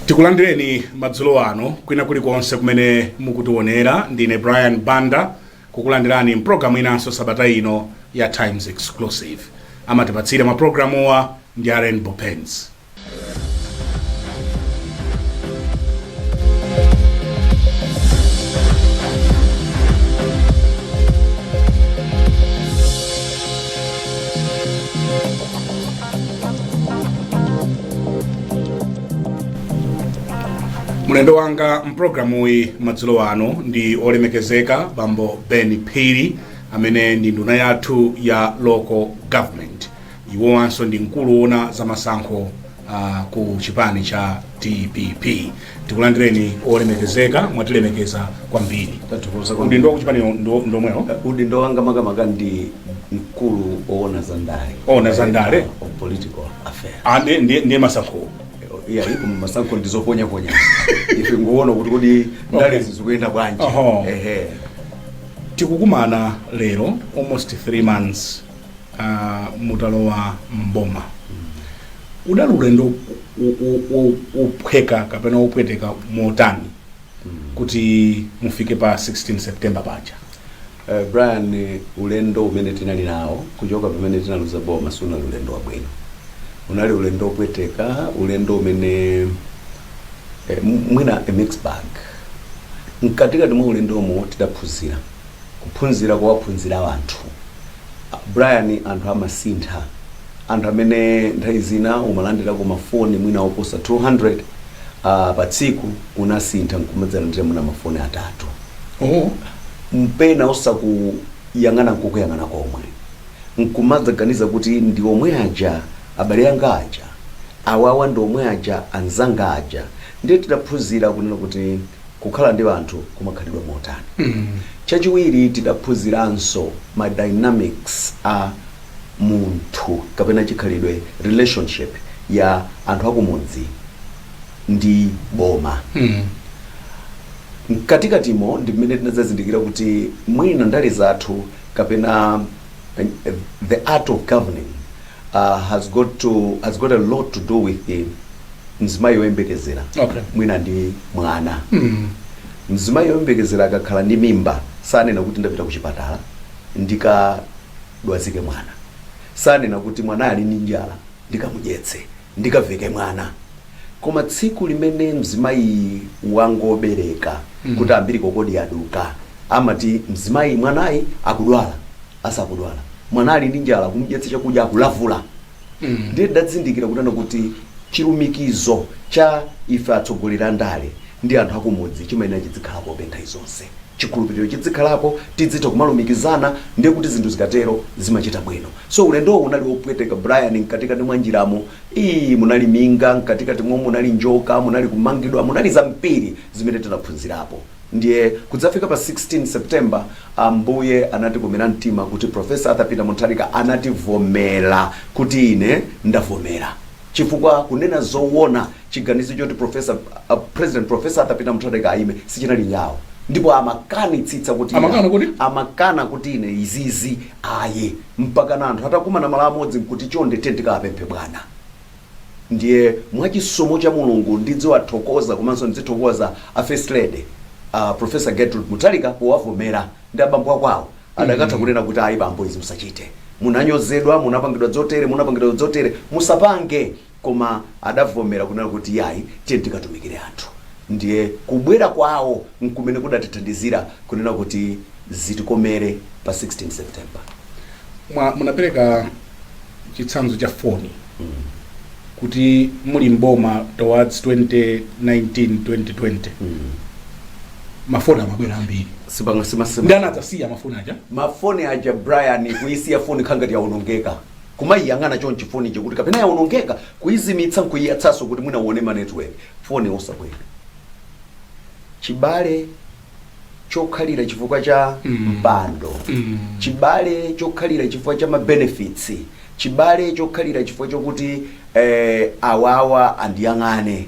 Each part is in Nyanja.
Tikulandireni madzulo ano kwina kulikonse kumene mukutionera. Ndine Brian Banda kukulandirani mpulogalamu inanso sabata ino ya Times Exclusive. Amatipatsira mapulogalamuwa ndi a Rainbow Paints. Mlendo wanga mpulogalamuyi madzulo ano ndi olemekezeka Bambo Ben Phiri, amene ndi nduna yathu ya Local Government. Iwowanso ndi mkulu woona za masankho ku chipani cha DPP. Tikulandireni olemekezeka, mwatilemekeza kwambiri. Tathokoza kwambiri. Udindo wa kuchipani ndomwewo? Udindo wanga makamaka ndi mkulu owona za ndale. Owona za ndale? Of political affairs. Ah, ndiye masankho. Iya, iko masankho ndizoponyaponya. Ife nguona kuti kodi ndale zikuyenda bwanji. Ehe. Tikukumana lero almost 3 months mutalowa mboma. Udali ulendo wophweka kapena wopweteka motani kuti mufike pa 16 September paja? Brian, ulendo umene tinali nawo kuchoka pamene tinaluza boma sunali ulendo wabwino. Unali ulendo wopweteka, ulendo umene mwina a mixed bag. Mkatikati mwa ulendomo tidaphunzira, kuphunzira kuwaphunzira anthu. Brian, anthu amasintha. Anthu amene nthawi zina umalandirako mafoni mwina oposa 200 pa tsiku, unasintha nkumadzalandira mwina mafoni atatu. Mpena osakuyang'ana nkukuyang'ana komwe, nkumadzaganiza kuti ndi omwe aja abale anga aja, awawa ndi omwe aja anzanga aja. Ndiye tidaphunzira kunena kuti kukhala ndi anthu kumakhalidwa motani. Chachiwiri, tidaphunziranso ma dynamics a munthu kapena chikhalidwe, relationship ya anthu akumudzi ndi boma. Mkatikatimo ndi mmene tinadzazindikira kuti mwina ndale zathu kapena the art of governing has got a lot to do with the mzimayi woyembekezera mwina ndi mwana. Mzimayi woyembekezera akakhala ndi mimba sanena kuti ndapita kuchipatala ndikadwazike mwana, sanena kuti mwana ali ndi njala ndikamudyetse, ndikaveke mwana. Koma tsiku limene mzimayi wangobereka kuti umbilical cord yaduka, amati mzimayi mwanayi akudwala, asakudwala, mwana ali ndi njala, kumudyetsa chakudya akulavula. Ndiye tidazindikira kunena kuti chilumikizo cha ife atsogoleri a ndale ndi anthu akumudzi chimayenera chizikhalapo nthawi zonse, chikhulupiriro chizikhalapo, tidzitha kumalumikizana, ndiye kuti zinthu zikatero zimachita bwino. So ulendowo unali wopweteka, Brian. Mkatikati mwa njiramo iyi munali minga, mkatikati mwa munali njoka, munali kumangidwa, munali zambiri zimene tinaphunzirapo. Ndiye kudzafika pa 16 September, Ambuye anatikomera mtima kuti Professor Arthur Peter Mutharika anativomera kuti ine ndavomera, chifukwa kunena zoona chiganizo choti professor President Professor Arthur Peter Mutharika aime sichinali chawo, ndipo amakanitsitsa kuti Amakana kuti? Amakana kuti ine izizi ayi, mpaka na anthu atakumana malo amodzi nkuti chonde tikapemphe bwana. Ndiye mwachisomo cha Mulungu ndidziwathokoza komanso ndizithokoza a First Lady, Professor Gertrude Mutharika, powavomera. Ndi abambo akwawo adakatha kunena kuti ayi bambo, izi musachite, munanyozedwa, munapangidwa zotere, munapangidwa zotere, musapange. Koma adavomera kunena kuti yayi, tiye tikatumikire anthu. Ndiye kubwera kwawo nkumene kudatithandizira kunena kuti zitikomere pa 16 September. Munapereka chitsanzo cha foni kuti muli mboma towards 2019 2020 mafoni amabwera ambiri. Sipanga sima Ndi anadzasiya mafoni aja? Mafoni aja, Brian, kuisiya foni khangati yaonongeka, kumayiyang'ana chonchi foni ije kuti kapena yaonongeka, kuizimitsa nkuiyatsanso kuti mwina uone ma network, foni osabwera. Chibale chokhalira chifukwa cha mpando, chibale chokhalira chifukwa cha ma benefits, chibale chokhalira chifukwa chokuti awawa andiyang'ane,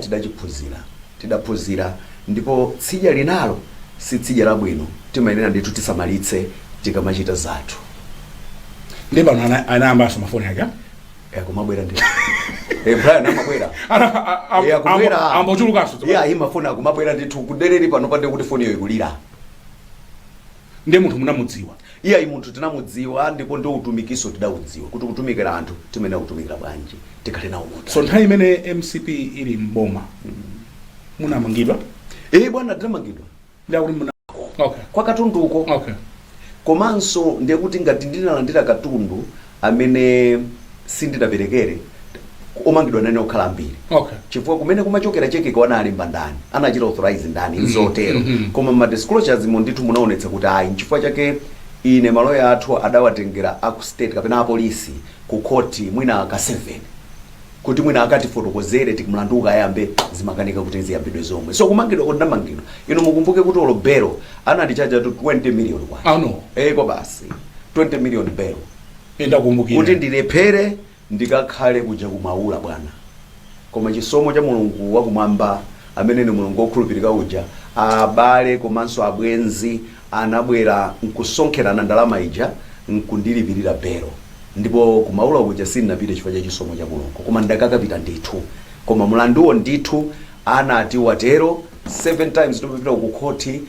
tidachiphunzira, tidaphunzira. Ndipo tsidya linalo si tsidya labwino, timayenera ndithu tisamalitse tikamachita zathu. Ndi pano anayambanso mafoni aja? Kumabwera ndi Brian amabwera. Akubwera. Ambochulukanso. Iya, imafoni akumabwera ndithu kudereri pano pande kuti foniyo ikulira. Ndiye munthu munamudziwa? Iya, munthu tinamudziwa, ndipo ndi utumikiso tidaudziwa kuti kutumikira anthu timene kutumikira bwanji, tikhale nawo muta. So nthawi imene MCP ili mboma munamangidwa? Bwana, tinamangidwa. Ndakuti muna, okay. Kwa katunduko. Komanso ndiye kuti ngati ndinalandira katundu amene sindinaperekere, omangidwa nane okhala ambiri, chifukwa kumene kumachokera chekeko analemba ndani, anachita authorize ndani, nzotero. Koma ma disclosures mu ndithu munaonetsa kuti ayi, nchifukwa chake ine maloya athu adawatengera aku state kapena apolisi ku khoti mwina ka 7 kuti mwina akatifotokozere tikimlandu ukayambe, zimakanika kuti ziyambidwe zomwe. So kumangidwa kuti ndamangidwa, inu mukumbuke kuti olo belo anatichaja to 20 million kwacha. Ah, no. Kwa basi, 20 million belo. Ndakumbukira. Kuti ndilephere ndikakhale kuja kumaula, bwana. Koma chisomo cha Mulungu wakumwamba amene ni Mulungu wokhulupirika uja, abale komanso abwenzi anabwera nkusonkherana ndalama ija nkundilipirira belo, ndipo kumaula kuja sindinapite chifukwa cha chisomo cha Mulungu, koma ndakakapita ndithu. Koma mlanduwo ndithu anati watero seven times timapita ku khoti,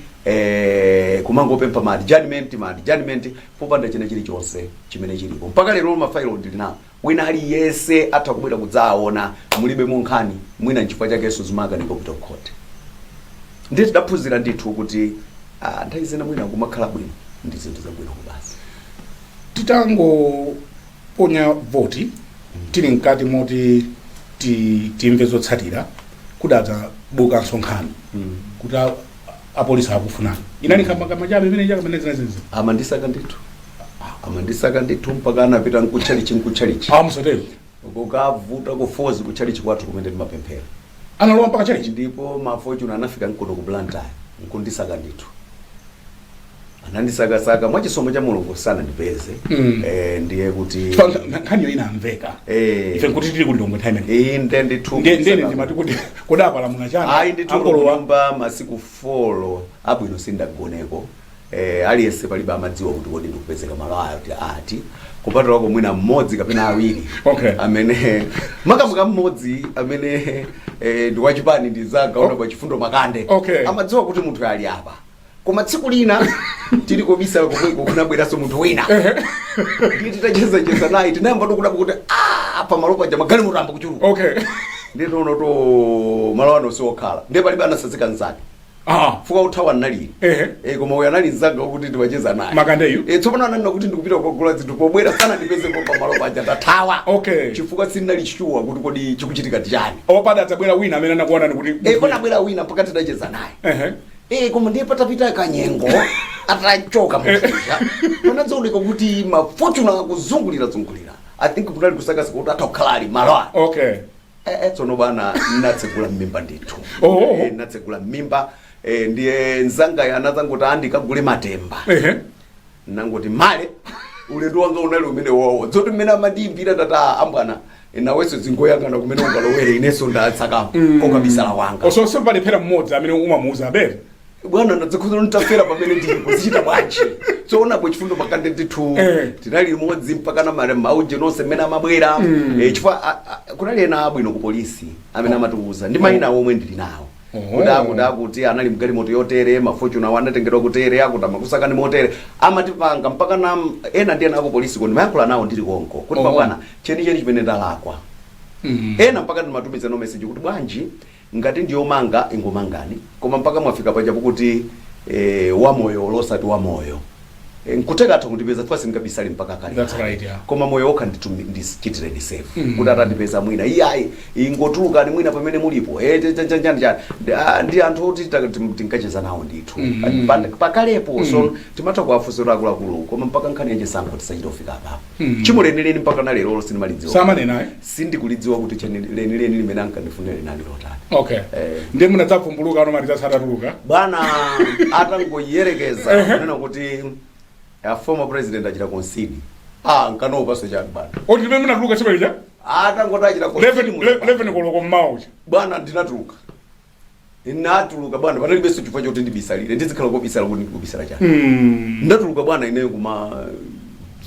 kumangopempha ma adjournment, ma adjournment, popanda china chilichonse chimene chilipo. Mpaka lero mafailo ndili nawo, wina aliyense atha kubwera kudzaona, mulibe nkhani. Mwina nchifukwa chakenso zimakanika kupita ku khoti. Ndiye tidaphunzira ndithu kuti nthawi zina mwina kumakhala bwino ndi zinthu zabwino kubasi. Titangoponya voti, tili mkati moti timve zotsatira, kudadzabuka msonkhano kuti apolisi akufunani. Inali nkhambakamwa chabe imene chakamene zinazinzi? Amandisaka ndithu, amandisaka ndithu, mpaka anapita nkutchalichi, nkutchalichi. Ah, musatero. Kukavuta kufozi kutchalichi kwathu kumene timapemphera. Analowa mpaka chalichi? Ndipo ma Fortuner anafika nkuno ku Blantyre nkundisaka ndithu, anandisakasaka, mwachisomo cha Mulungu sanandipeze. Ndiye kuti Chifukwa nkhaniyo inamveka ife nkuti tili kulilongwe nthawi imene. Inde ndithu. Ndene ndimati kuti kodapalamula chani? Ayi ndithu. Angolowa. Kunyumba masiku 4 abwino sindagoneko. Aliyense palibe amadziwa kuti kodi ndikupezeka malo ayo ti ati, kupatulako mwina mmodzi kapena awiri amene makamaka mmodzi amene ndi wachipani ndi zanga ona kwa Chifundo Makande. Amadziwa kuti munthu ali apa. Koma tsiku lina tili kobisala komweko kunabweranso munthu wina, ndiye titachezacheza naye tinayamba tokudabwa kuti ah, pamalo paja magalimoto amba kuchuluka. Nditono to malo ano siokhala, ndiye palibe anasazika nzake. Fuka uthawa nalini. Koma uyu anali mzanga wokuti timacheza naye. Makandeyu? Tsopano ananena kuti ndikupita kukagula zinthu, pobwera sanandipezepo pamalo paja, ndathawa. Chifukwa sindinali sure kuti kodi chikuchitika ndi chani. Opada adzabwera wina amene anakuonani kuti Panabwera wina mpaka tidacheza naye. Koma ndiye patapita kanyengo atachoka munthuja, panadzaoneka kuti ma Fortuner akuzungulira zungulira. I think kunali kusakasaka kuti atha kukhala ali malo ano. Tsono bwana, natsegula mmimba ndithu. Natsegula mmimba, ndiye nzanga anazangoti andikagule matemba. Nangoti male ulendo wanga unali umene wowo dzoti mmene amandiyimbira tata ambwana, nawenso zingoyang'ana kumene ungalowere, inenso ndatsaka kokabisala wanga. Osonse palephera mmodzi amene umamuuza abere? Bwana, ndadzikhuza nditafera pamene ndilipo, zichita bwanji? Tsoona Chifundo Makande ndithu tinali limodzi mpaka na male mauje nonse mmene amabwera. Chifukwa kunali ena abwino ku polisi amene amatiuza ndi mayina omwe ndili nawo kuti akuti akuti anali mgalimoto yotere, ma Fortuner anatengedwa kutere, akuti amakusakani motere, amatipanga mpaka na ena ndi ena aku polisi ko ndimayankhula nawo ndili konko kuti mabwana, chenicheni chimene ndalakwa, ena mpaka ndimatumiza no message kuti bwanji ngati ndiyomanga ingomangani, koma mpaka mwafika pajapo kuti wamoyo losati wamoyo, nkuteka atha kundipeza chifukwa sindingabisale mpaka kale. That's right, yeah. Koma moyo wokha ndichitireni safe kuti atandipeza mwina iyayi, ingotulukani mwina pamene mulipo, chani chani chani. Ndi anthu oti tinkacheza nawo ndithu pakalepo, so timatha kuwafunsira akuluakulu, koma mpaka nkhani yachisankho tisachite kufika apapo. Chimo lenileni mpaka na lero sindimalidziwa. Samanena, eh? Sindikulidziwa kuti chani lenileni limene ankandifunira linali lotani. Ndiye munadzavumbuluka ano mati atatuluka? Bwana, atangoyerekeza kunena kuti a former president achita concede, ah, nkanopaso chani bwana? Oti limene munatuluka tsiku lija? Atangoti achita concede 11 koloko mmawa uja? Bwana, ndinatuluka, ndinatuluka bwana, panalibenso chifukwa choti ndibisalire, ndizikhala kobisala kuti ndikubisala chani? Ndatuluka bwana, ineyo kuma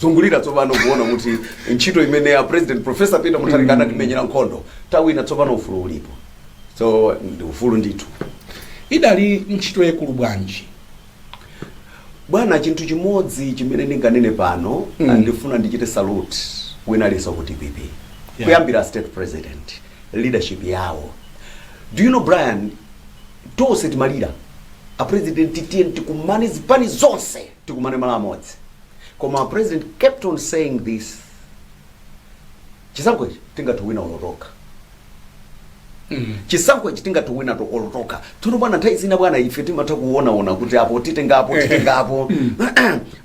Zungulira tsopano kuona kuti ntchito imene ya President Professor Peter Mutharika anatimenyera nkhondo, tawina tsopano, ufulu ulipo. So ndi ufulu ndithu. Idali ntchito yaikulu bwanji? Bwana, chinthu chimodzi chimene ndinganene pano, ndifuna ndichite salute wina aliyense ku DPP, kuyambira State President, leadership yawo. Do you know, Brian, tonse timalira a President, tiye tikumane, zipani zonse tikumane malo amodzi. Koma a President kept on saying this: chisankho ichi tingathe wina olo tokha. Chisankho ichi tingathe wina olo tokha. Tsono bwana, nthawi zina bwana, ife timatha kuonaona kuti apo titengapo, titengapo,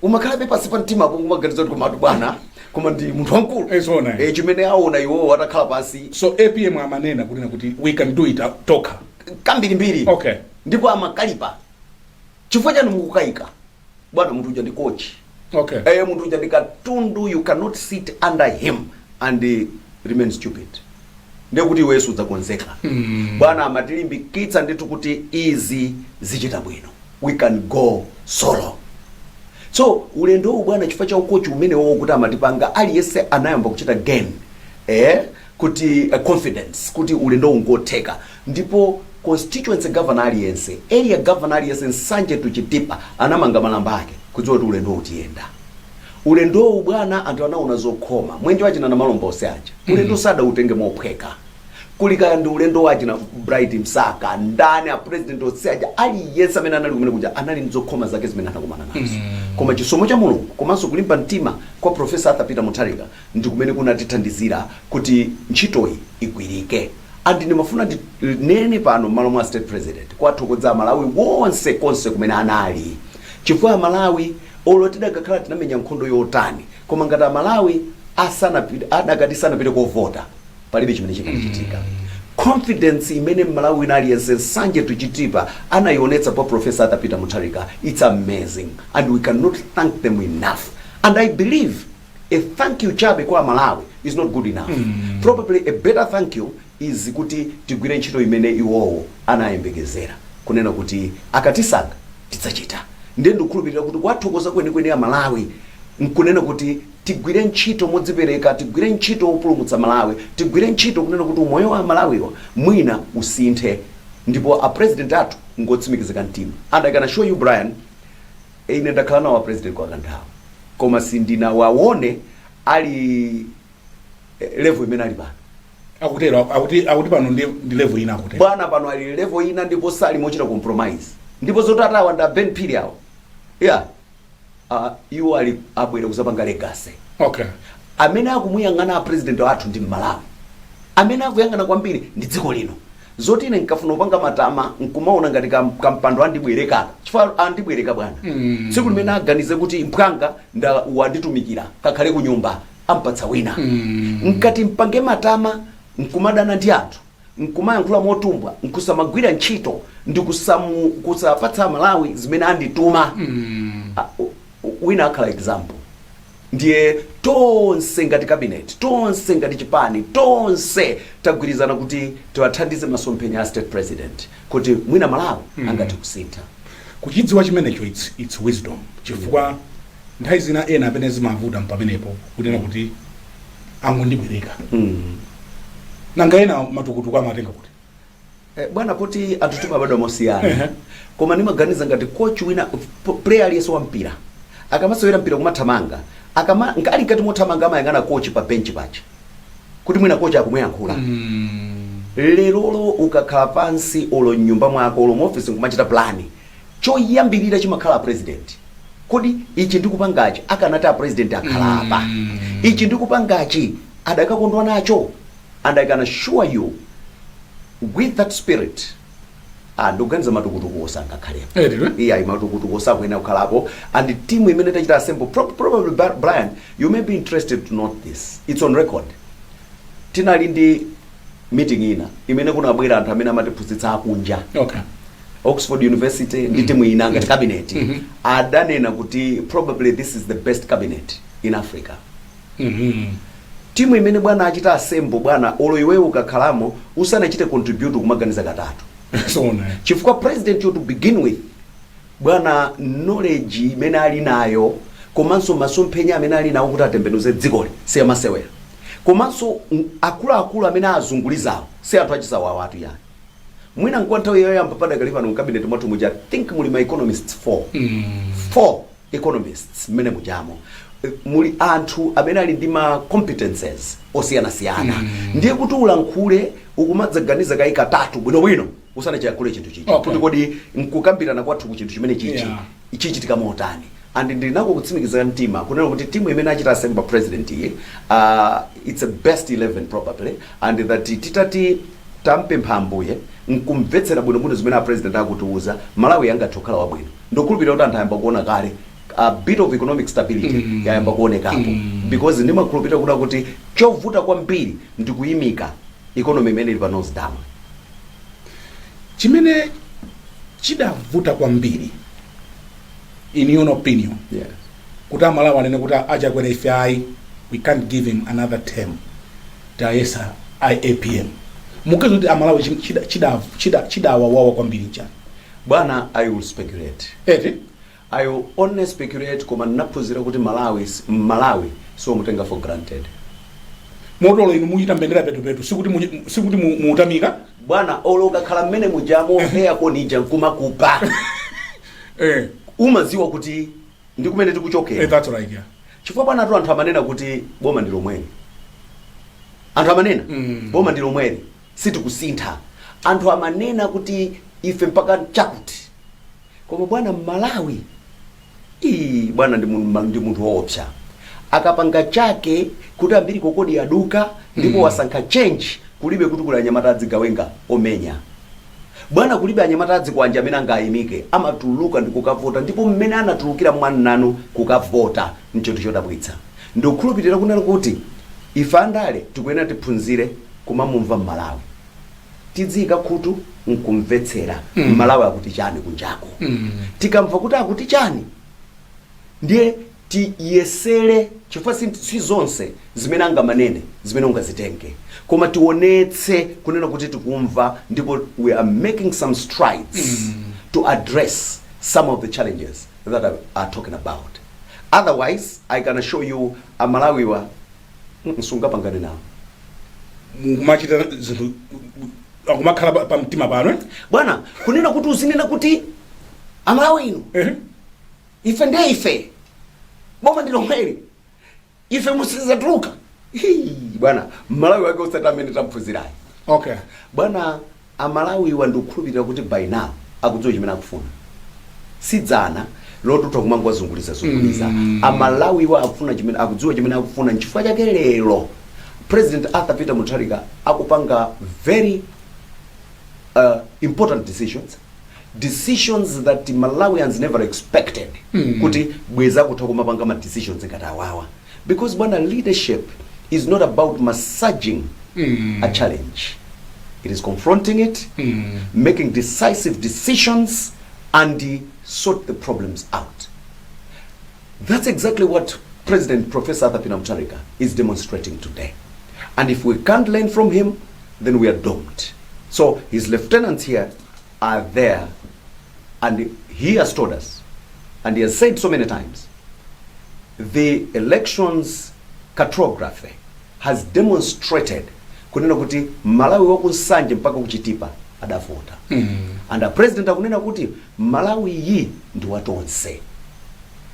umakhalabe pasi pa mtima apo kumaganiza kuti komatu bwana, koma ndi munthu wamkulu. Eh, zoona. Eh, chimene aona iwowo atakhala pansi. So APM amanena kunena kuti we can do it tokha? Kambirimbiri. Ndipo amakalipa, chifukwa chani mukukayika? Bwana, munthu uja ndi coach. Eh, munthu uja ndi katundu. You cannot sit under him and remain stupid. Ndiye kuti iwenso udzakonzeka. Bwana, amatilimbikitsa ndithu kuti izi zichita bwino, we can go solo. So ulendowu bwana, chifukwa cha ukochi umenewo kuti amatipanga, aliyense anayamba kuchita gain kuti confidence kuti ulendowu ngotheka. Ndipo constituency governor aliyense, area governor aliyense, Nsanje to Chitipa, anamanga malamba ake kudziwa kuti ulendo utiyenda. Ulendowu bwana, anthu anaona zokhoma, mwenje wachina na malomba onse aja. Ulendo sadautenge mophweka. Kulikaya ndi ulendo wachina Bright Msaka, ndani, a president onse aja, aliyense amene anali kumene kuja anali ndi zokhoma zake zimene anakumana nazo. Koma chisomo cha Mulungu komanso kulimba mtima kwa Professor Arthur Peter Mutharika ndi kumene kunatithandizira kuti ntchitoyi igwirike. And ndimafuna ndinene pano m'malo mwa State President kwathokoza Amalawi wonse konse kumene anali, chifukwa Amalawi, olo tidakakhala tinamenya nkhondo yotani, koma ngati Amalawi asanapite, adakati sanapite kovota, palibe chimene chikanachitika. Confidence imene Mmalawi wina aliyense, Nsanje to Chitipa, anayionetsa pa Professor Arthur Peter Mutharika, it's amazing and we cannot thank them enough. And I believe a thank you chabe kwa Malawi is not good enough. Probably a better thank you is kuti tigwire ntchito imene iwowo anayembekezera kunena kuti akatisankha tidzachita. Ndiye ndikukhulupirira kuti kwathokoza kwenikweni a Malawi nkunena kuti tigwire ntchito modzipereka, tigwire ntchito wopulumutsa Malawi, tigwire ntchito kunena kuti umoyo wa Malawiwa mwina usinthe. Ndipo a President athu ngotsimikizika mtima. And I can assure you, Brian, ine ndakhala nawo a President kwa kanthawi, koma sindinawaone ali level imene ali pano. Akutero, akuti pano ndi level ina, akutero. Bwana, pano ali level ina ndipo sali mochita compromise. Ndipo zoti atawa nda Ben Phiri awo, yeah, iwo ali abwere kuzapanga legacy. Amene akumuyang'ana a President wathu ndi Mmalawi, amene akuyang'ana kwambiri ndi dziko lino. Zoti ine nkafuna kupanga matama nkumaona ngati kampando andibwerekaka, chifukwa andibwereka bwana, tsiku limene aganize kuti mphwanga nda wanditumikira, kakhale ku nyumba, ampatsa wina. Nkati mpange matama nkumadana ndi anthu, nkumayankhula motumbwa, nkusamagwira ntchito ndi kusapatsa Malawi zimene andituma, wina akhala example. Ndiye tonse ngati cabinet, tonse ngati chipani, tonse tagwirizana kuti tiwathandize masomphenya a State President kuti mwina Malawi angathe kusintha. Kuchidziwa chimenecho, it's wisdom, chifukwa nthawi zina ena amene zimavuta mpamenepo kunena kuti angondibwereka. Nanga ena matukutuku amatenga kuti? Eh, bwana, poti anthu timabadwa mosiyana, koma ndimaganiza ngati coach wina, player aliyense wa mpira akamasewera mpira kumathamanga, akama ali ngati mothamanga, amayang'ana coach pa bench paja kuti mwina coach akumuyankhula. Lerolo ukakhala pansi olo mnyumba mwako olo muofisi nkumachita plan, choyambirira chimakhala President. Kodi ichi ndikupangachi, akanati a President akhala apa, ichi ndikupangachi adakakondwa nacho? And I can assure you, with that spirit, ah, ndikuganiza matukutuku osangakhalepo. Eh, titwe? Iya, matukutuku osakuyenera kukhalapo. And team imene tachita assemble, probably, Brian, you may be interested to note this, it's on record. Tinali ndi meeting ina imene kunabwera anthu amene amatiphunzitsa akunja, Oxford University, ndi timu ina ngati cabinet. Adanena kuti probably this is the best cabinet in Africa. Timu imene bwana achita assemble, bwana, olo iwewe ukakhalamo usanachite contribute kumaganiza katatu. Sona. Chifukwa President yo, to begin with, bwana, knowledge imene ali nayo komanso Komanso masomphenya amene ali nawo kuti atembenuze dzikoli si amasewera. Komanso akuluakulu amene azungulizawo si anthu achisawawa atu yani. Mwina nkuwa nthawi yoyamba padakali pano mcabinet mwathu muja, think muli ma economists 4, four economists mmene mujamo. Muli anthu amene ali ndi ma competences osiyanasiyana. Ndiye kuti ulankhule, ukumadzaganiza kayi katatu bwinobwino usanachiyankhule chinthu chichi, kuti kodi nkukambirana kwathu ku chinthu chimene chichi chichitika motani. And ndinako kutsimikiza mtima kunena kuti timu imene achita assemble president iyi, it's a best 11 probably, and that titati tampempha Ambuye nkumvetsera bwinobwino zimene a president akutiuza, Malawi angathe kukhala wabwino. Ndikukhulupirira kuti anthu ayamba kuona kale a bit of economic stability yayamba kuonekapo, because ndimakhulupirira kuda kuti chovuta kwambiri ndi kuyimika economy imene ili pa nose down. Chimene chidavuta kwambiri, in your opinion, kuti Amalawi anene kuti aChakwera ife ayi, we can't give him another term, tayesa APM, mukuti kuti Amalawi chidawawawa kwambiri nchani? Bwana, I will speculate. Eti? I will only speculate, koma ndinaphunzira kuti Malawi, Malawi somutenga for granted. Motolo inu muchita mbendera petupetu, sikuti mutamika. Bwana, olo ukakhala mmene mujamo, aircon ija nkumakupa, umaziwa kuti ndi kumene tikuchokera. That's right, yeah. Chifukwa bwana tu, anthu amanena kuti boma ndi lomweli. Anthu amanena boma ndi lomweli, sitikusintha. Anthu amanena kuti ife mpaka chakuti. Koma bwana, Mmalawi ii bwana ndi munthu woopsa. Akapanga chake kuti ambiri kokodi aduka ndipo wasankha change, kulibe kuti kuli anyamata adzigawenga omenya, bwana. Kulibe anyamata adzikwanja amene angayimike. Amatuluka ndi kukavota, ndipo mmene anatulukira mwananu kukavota nchinthu chodabwitsa. Ndikukhulupirira kunena kuti ife andale tikuyenera tiphunzire kumamumva Mmalawi, tidziyika khutu nkumvetsera Mmalawi akuti chani kunjako. Tikamva kuti akuti chani, ndiye tiyesere, chifukwa si zonse zimene angamanene zimene ungazitenge, koma tionetse kunena kuti tikumva ndipo we are making some strides to address some of the challenges that are talking about. Otherwise, I can assure you, Amalawiwa sungapangane nawo. Mukumachita zinthu akumakhala pamtima pano, eh? Bwana, kunena kuti uzinena kuti Amalawi inu, ife ndiye ife, boma ndi lomweli, ife musizatuluka. Hii, bwana, Mmalawi wake usati amene tamphunzirayi. Bwana, Amalawiwa ndikukhulupirira kuti by now akudziwa chimene akufuna. Sidzana lotutha kumangowazunguliza zunguliza. Amalawiwa akufuna chimene, akudziwa chimene akufuna. Nchifukwa chake lero President Arthur Peter Mutharika akupanga very important decisions, decisions that Malawians never expected kuti bweza kutha kumapanga ma decisions ngati awawa, because bwana, leadership is not about massaging a challenge. It is confronting it, making decisive decisions and sort the problems out. That's exactly what President Professor Arthur Peter Mutharika is demonstrating today, and if we can't learn from him, then we are doomed. So his lieutenants here are there, and he has told us, and he has said so many times, the elections cartography has demonstrated kunena kuti Malawi wakuNsanje mpaka kuChitipa adavota, and a president akunena kuti Malawi iyi ndi watonse.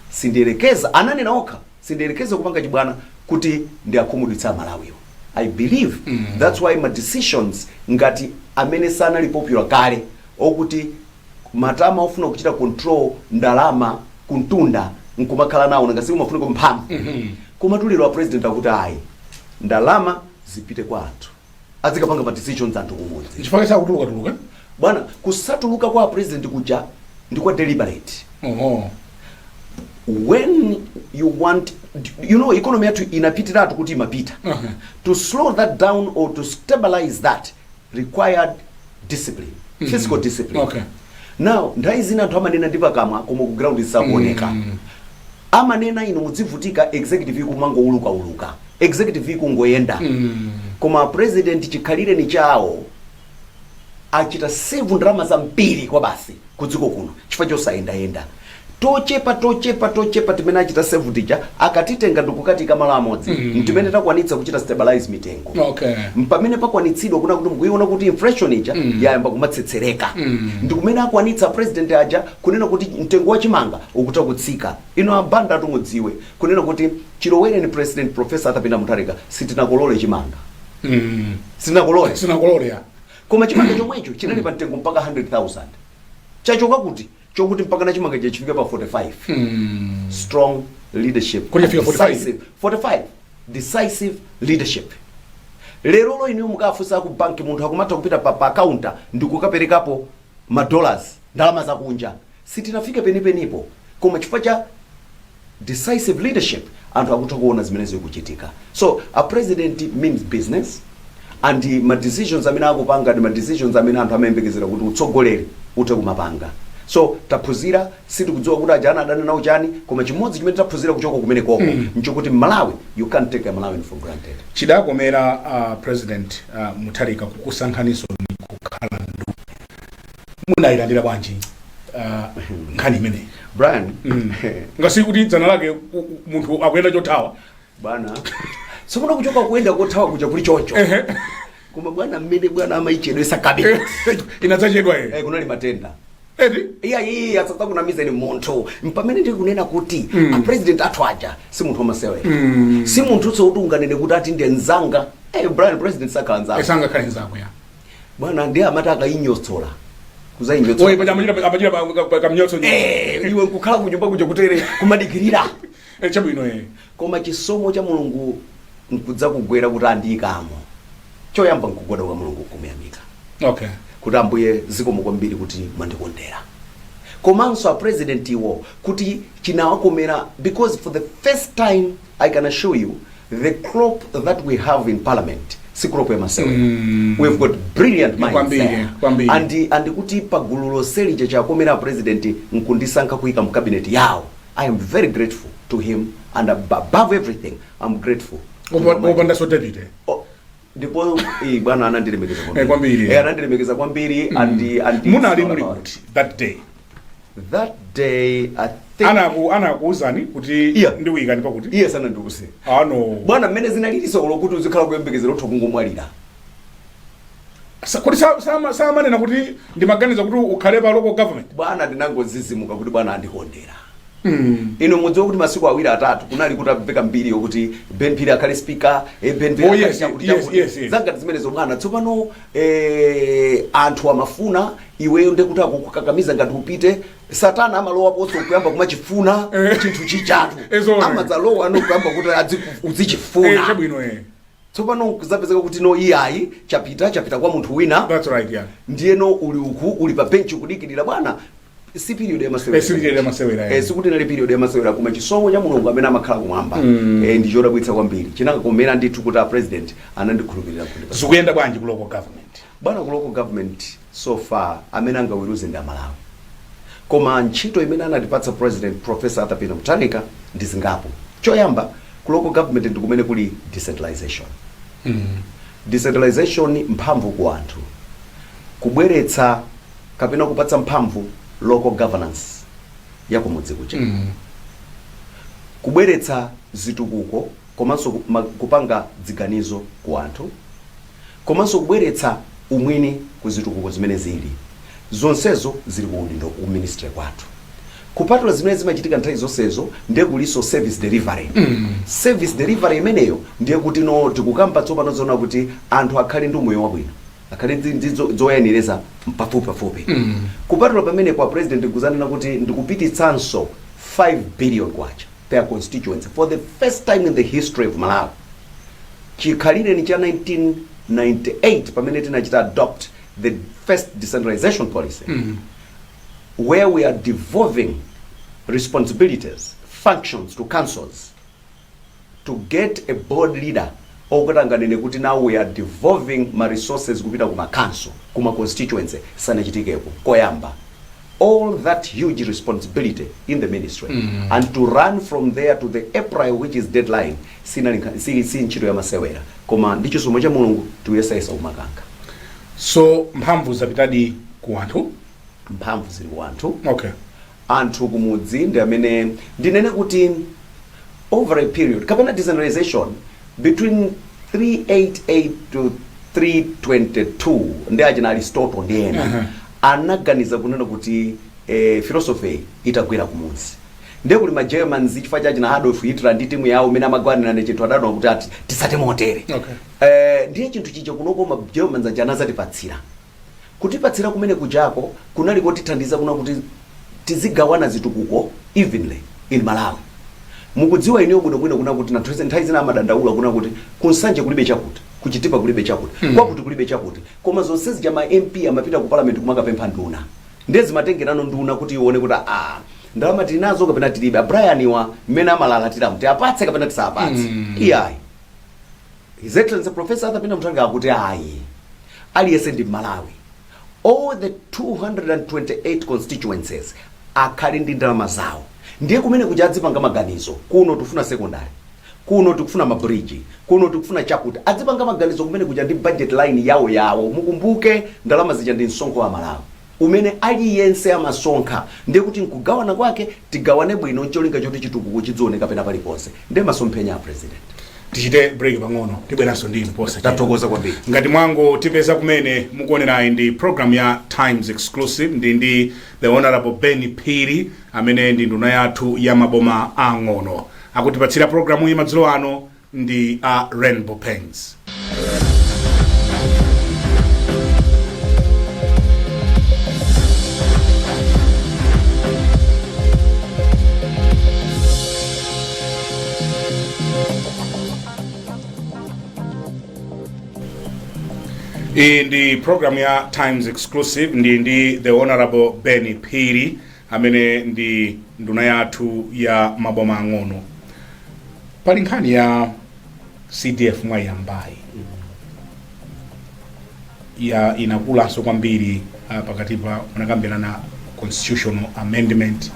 Sindiyerekeza, ananena okha, sindiyerekeza kupanga chibwana kuti ndi akhumudwitsa Amalawiwo. I believe that's why ma decisions ngati amene sanali popular kale, okuti matama ofuna kuchita control ndalama kuntunda nkumakhala nawo, nanga siumafunika mphamvu, koma tuliro a president akuti ayi, ndalama zipite kwa anthu, azikapanga ma decisions anthu kumudzi. Nchifukwa sakutuluka tuluka. Bwana, kusatuluka kwa president kuja ndi kwa deliberate. When you want, economy yathu inapitiratu kuti imapita, to slow that down or to stabilize that required discipline, fiscal discipline. Now nthawi zina anthu amanena ndi pakamwa, koma ku ground zisakuoneka. Amanena inu mudzivutika, executive ikumangoulukauluka, executive ikungoyenda, koma president chikhalire ni chawo achita save ndalama zambiri kwa basi ku dziko kuno chifukwa chosayendayenda. Tochepa tochepa tochepa timene achita save tija, akatitenga ndikukatika malo amodzi, timene takwanitsa kuchita stabilize mitengo. Mpamene pakwanitsidwa kuna kuti mukuiona kuti inflation ija yayamba kumatsetsereka. Ndikumene akwanitsa president aja kunena kuti mtengo wa chimanga ukuta kutsika. Ino abanda tumudziwe kunena kuti chilowereni President Professor Arthur Peter Mutharika, sitinakolole chimanga. Sitinakolole. Sinakolole ya. Koma chimanga chomwecho chinali pa mtengo mpaka 100,000. Chachoka kuti chokuti mpaka na chimanga chifike pa 45? Strong leadership. Kuti chafika 45? Decisive, 45. Decisive leadership. Lerolo inu mukafunsa ku banki, munthu akumatha kupita pa counter ndikukaperekapo ma dollars, ndalama zakunja. Sitinafike penipenipo, koma chifukwa cha decisive leadership anthu akutha kuona zimene zikuchitika. So a president means business, and ma decisions amene akupanga ndi ma decisions amene anthu amayembekezera kuti utsogoleri uthe kumapanga. So taphunzira. Sitikudziwa kuti aja anadana nawo chani, koma chimodzi chimene taphunzira kuchoka kumene koko nchokuti Malawi, you can't take a Malawian for granted. Chidakomera President Mutharika kukusankhaninso kukhala ndu munayilandira bwanji nkhani imeneyi? Brian. Ngasi kuti dzana lake munthu akuyenda chothawa. Bwana, tsopano kuchoka kuyenda kothawa kuja kuli choncho, koma bwana, mmene bwana amayichedwesa cabinet. Inadzachedwa ye. Eh, kunali matenda. Eti? Iya, iya, asadzakunamizeni munthu. Mpamene ndikunena kuti a president athu aja si munthu wamasewera. Si munthu kuti unganene kuti ati ndiye nzanga. Eh, Brian, president sakhala nzanga. Sangakhale nzako ya. Bwana, ndiye amati akayinyotsola, kuzayinyotsola. Oye, paja amachita kamnyotso. Eh, iwe nkukhala kunyumba kuja kutere kumadikirira. Eh, chabwino eh. Koma chisomo cha Mulungu nkudza kugwera kuti andiyikamo, choyamba nkugwada kwa Mulungu kumuyamika kuti, "Ambuye, zikomo kwambiri kuti mwandikondera." Komanso a president iwo kuti chinawakomera, because for the first time, I can assure you, the crop that we have in parliament si crop yamasewera. We've got brilliant minds there. Kwambiri. And kuti pagulu lonseli chakomera president nkundisankha kuyika mu cabinet yawo, I am very grateful to him, and above everything I'm grateful to the Almighty. Opandanso deputy. Oh, ndipo bwana anandilemekeza. Eh, kwambiri. Eh, anandilemekeza kwambiri and Munali muli kuti that day? That day, I think Anakuuzani kuti ndiwikani pakuti? Iye sanandiuze. Ano. Bwana, mmene zinaliliso ulo kuti uzikhala kuyembekezera, utha kungomwalira. Kuti samanena kuti ndimaganiza kuti ukhale pa local government? Bwana, ndinangozizimuka kuti bwana andikondera. Ino mudziwa kuti masiku awiri atatu kunali kuti amveka mbiri yokuti Ben Phiri akhale speaker, Ben Phiri akhale chakuti, chakuti. Zangati zimenezo, bwana. Tsopano anthu amafuna iweyo, ndekuti akukakamiza ngati upite. Satana amalowaponso kuyamba kumachifuna chinthu chichatu. Ezona. Amadzalowa ano kuyamba kuti uzichifuna. Chabwino eh. Tsopano kuzapezeka kuti no, iyayi, chapita, chapita kwa munthu wina. That's right, yeah. Ndiyeno uli uku, uli pa bench kudikirira. Bwana, si period yamasewera. Eh, si period yamasewera, eh. Eh, sikuti inali period yamasewera, koma chisomo cha Mulungu amene amakhala kumwamba ndi chodabwitsa kwambiri. Chinakakomera ndithu kuti a president anandikhulupirira kuti Zikuyenda bwanji ku local government? Bwana, ku local government so far amene angaweruze ndi Amalawi, koma ntchito imene anatipatsa President Professor Arthur Peter Mutharika ndi zingapo. Choyamba, ku local government ndi kumene kuli decentralization. Decentralization, mphamvu ku anthu, kubweretsa kapena kupatsa mphamvu local governance ya kumudzi kuja, kubweretsa zitukuko, komanso kupanga ziganizo ku anthu, komanso kubweretsa umwini ku zitukuko zimene zili. Zonsezo zili ku udindo ku ministry kwathu. Kupatula zimene zimachitika nthawi zonsezo, ndiye kuliso service delivery. Service delivery imeneyo ndiye kuti no, tikukamba tsopano zona kuti anthu akhale ndi umoyo wabwino, akhale ndi zoyenereza pafupi pafupi. Kupatula pamene kwa president kuzanena kuti ndikupititsanso 5 billion kwacha per constituency for the first time in the history of Malawi. Chikhalire cha 1998, pamene tinachita adopt the first decentralization policy, where we are devolving responsibilities, functions to councils, to get a board leader okuti anganene kuti now we are devolving ma resources kupita kuma council, kuma constituency, sanachitikepo koyamba. All that huge responsibility in the ministry and to run from there to the April, which is deadline, sinali si ntchito yamasewera, koma ndi chisomo cha Mulungu tikuyesayesa kumakanga. So mphamvu zapitadi ku anthu? Mphamvu zili ku anthu. Anthu kumudzi ndi amene ndinene kuti over a period kapena decentralization between 388 to 322 ndi achina Aristotle ndi ena anaganiza kunena kuti philosophy itagwera kumudzi. Ndiye kuli ma Germans, chifukwa cha achina Adolf Hitler ndi timu yawo imene amagwanirana chinthu, adadwa kuti ati tisate motere. Ndiye chinthu chija kunoko ma Germans aja anazatipatsira. Kutipatsira kumene kujako kunali kotithandiza kuna kuti tizigawana zitukuko evenly in Malawi. Mukudziwa inuyo bwinobwino kuna kuti na nthawi zina amadandaula kuna kuti kuNsanje kulibe chakuti, kuChitipa kulibe chakuti, kwakuti kulibe chakuti, koma zonse zija ma MP amapita ku parliament kumakapempha nduna. Ndiye zimatengerano nduna kuti ione kuti ah, ndalama tili nazo kapena tilibe, Brian wa mmene amalalatiramu tiapatse kapena tisapatse. Iyayi, His Excellency Professor Arthur Peter Mutharika akuti ayi, aliyense ndi Malawi, all the 228 constituencies akhale ndi ndalama zawo. Ndiye kumene kuja adzipanga maganizo: kuno tikufuna secondary, kuno tikufuna mabridge, kuno tikufuna chakuti. Adzipanga maganizo kumene kuja ndi budget line yawo yawo. Mukumbuke, ndalama zija ndi msonkho wa Malawi umene aliyense amasonkha. Ndiye kuti nkugawana kwake tigawane bwino ncholinga choti chitukuko chidzioneka pena paliponse. Ndiye masomphenya a president. Tichite break pang'ono, tibweranso ndinu posachedwa. Tathokoza kwambiri. Ngati mwangotipeza kumene, mukuonerayi ndi program ya Times Exclusive. Ndi the Honorable Ben Phiri amene ndi nduna yathu ya maboma ang'ono. Akutipatsira programu iyi madzulo ano ndi a Rainbow Paints. Iyi ndi program ya Times Exclusive. Ndi the Honorable Ben Phiri amene ndi nduna yathu ya maboma ang'ono. Pali nkhani ya CDF mwayambayi ya inakulanso kwambiri pakati pa munakambirana constitutional amendment,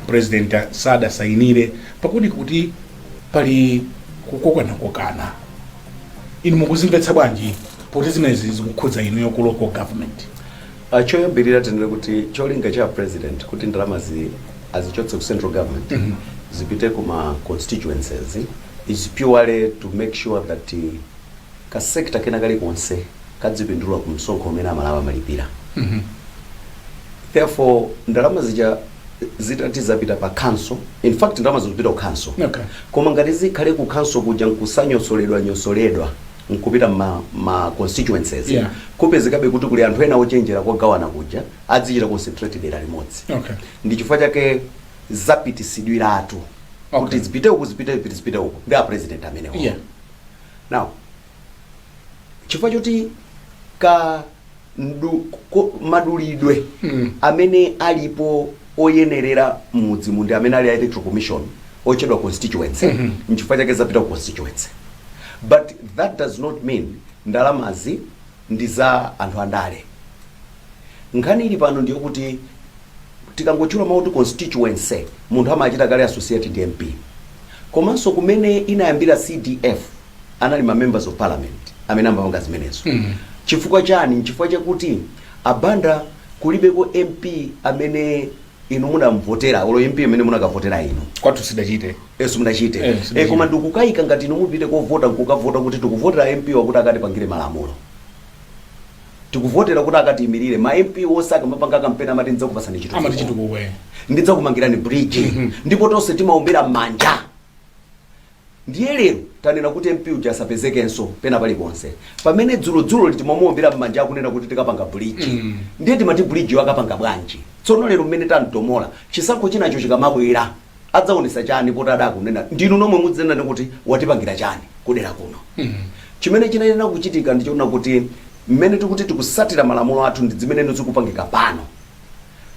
president sadasayinire, pakuti kuti pali kukokanakokana. Inu mukuzimvetsa bwanji poti zimenezi zikukhudza inuyo ku local government? Choyambirira tinene kuti cholinga cha president kuti ndalamazi azichotse ku central government zipite kuma constituencies is purely to make sure that ka sector kena kalikonse kadzipindula ku msonkho umene Amalawi amalipira. Therefore ndalama zija zitati zapita pa council, in fact ndalama zikupita ku council, koma ngati zikhale ku council kuja nkusanyosoledwa nyosoledwa nkupita ma constituencies, kupezekabe kuti kuli anthu ena ochenjera kogawana kuja adzichita concentrate dera limodzi. Ndi chifukwa chake zapitisidwiratu kuti zipite uku, zipite zipite zipite uku ndi a president amenewo. Now chifukwa choti ka madulidwe amene alipo oyenerera m'mudzimu ndi amene ali a Electoral Commission ochedwa constituency, nchifukwa chake zapita ku constituency. But that does not mean ndalamazi ndi za anthu andale. Nkhani ili pano ndiyokuti tikangotchula mawu kuti constituency, munthu amachita kale associate ndi MP. Komanso kumene inayambira CDF anali ma members of parliament amene amapanga zimenezo. Chifukwa chani? Nchifukwa chakuti abanda kulibeko MP amene inu munamvotera, olo MP amene munakavotera inu. Kwathu sidachite. Eso munachite. Sidachite. Koma ndikukayika ngati inu mupite kovota nkukavota kuti tikuvotera MP wakuti akatipangire malamulo, tikuvotera kuti akatiyimirire. Ma MP onse akamapanga kampeni amati ndidzakupasani amati chitukuko, chitukuko. Ndidzakumangirani bridge, ndipo tonse timaombera m'manja. Ndiye lero tanena kuti MP uja asapezekenso pena paliponse, pamene dzulodzulo timamuombera m'manja akunena kuti tikapanga bridge. Ndiye timati bridge akapanga bwanji? Tsono lero mmene tamtomola, chisankho chinacho chikamabwera adzaonesa chani poti adakunena? Ndinu nomwe mudzinena kuti watipangira chani kudera kuno? Chimene chinayenera kuchitika ndichoona kuti mmene tikuti tikusatira malamulo athu ndi zimene zikupangika pano.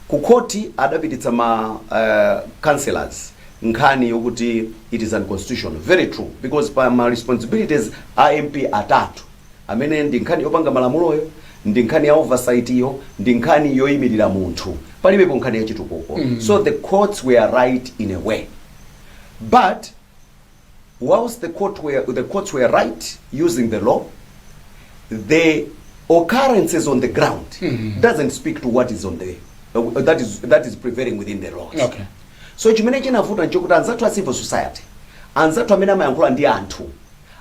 Ku khoti adapititsa ma councillors nkhani yokuti it is unconstitutional. Very true, because pa ma responsibilities a MP atatu amene ndi nkhani yopanga malamuloyo, ndi nkhani ya oversight iyo, ndi nkhani yoyimirira munthu, palibepo nkhani ya chitukuko. So the courts were right in a way, but whilst the courts were right using the law, the occurrences on the ground doesn't speak to what is on the that is prevailing within the laws. So chimene chinavuta nchokuti anzathu a civil society, anzathu amene amayankhula ndi anthu,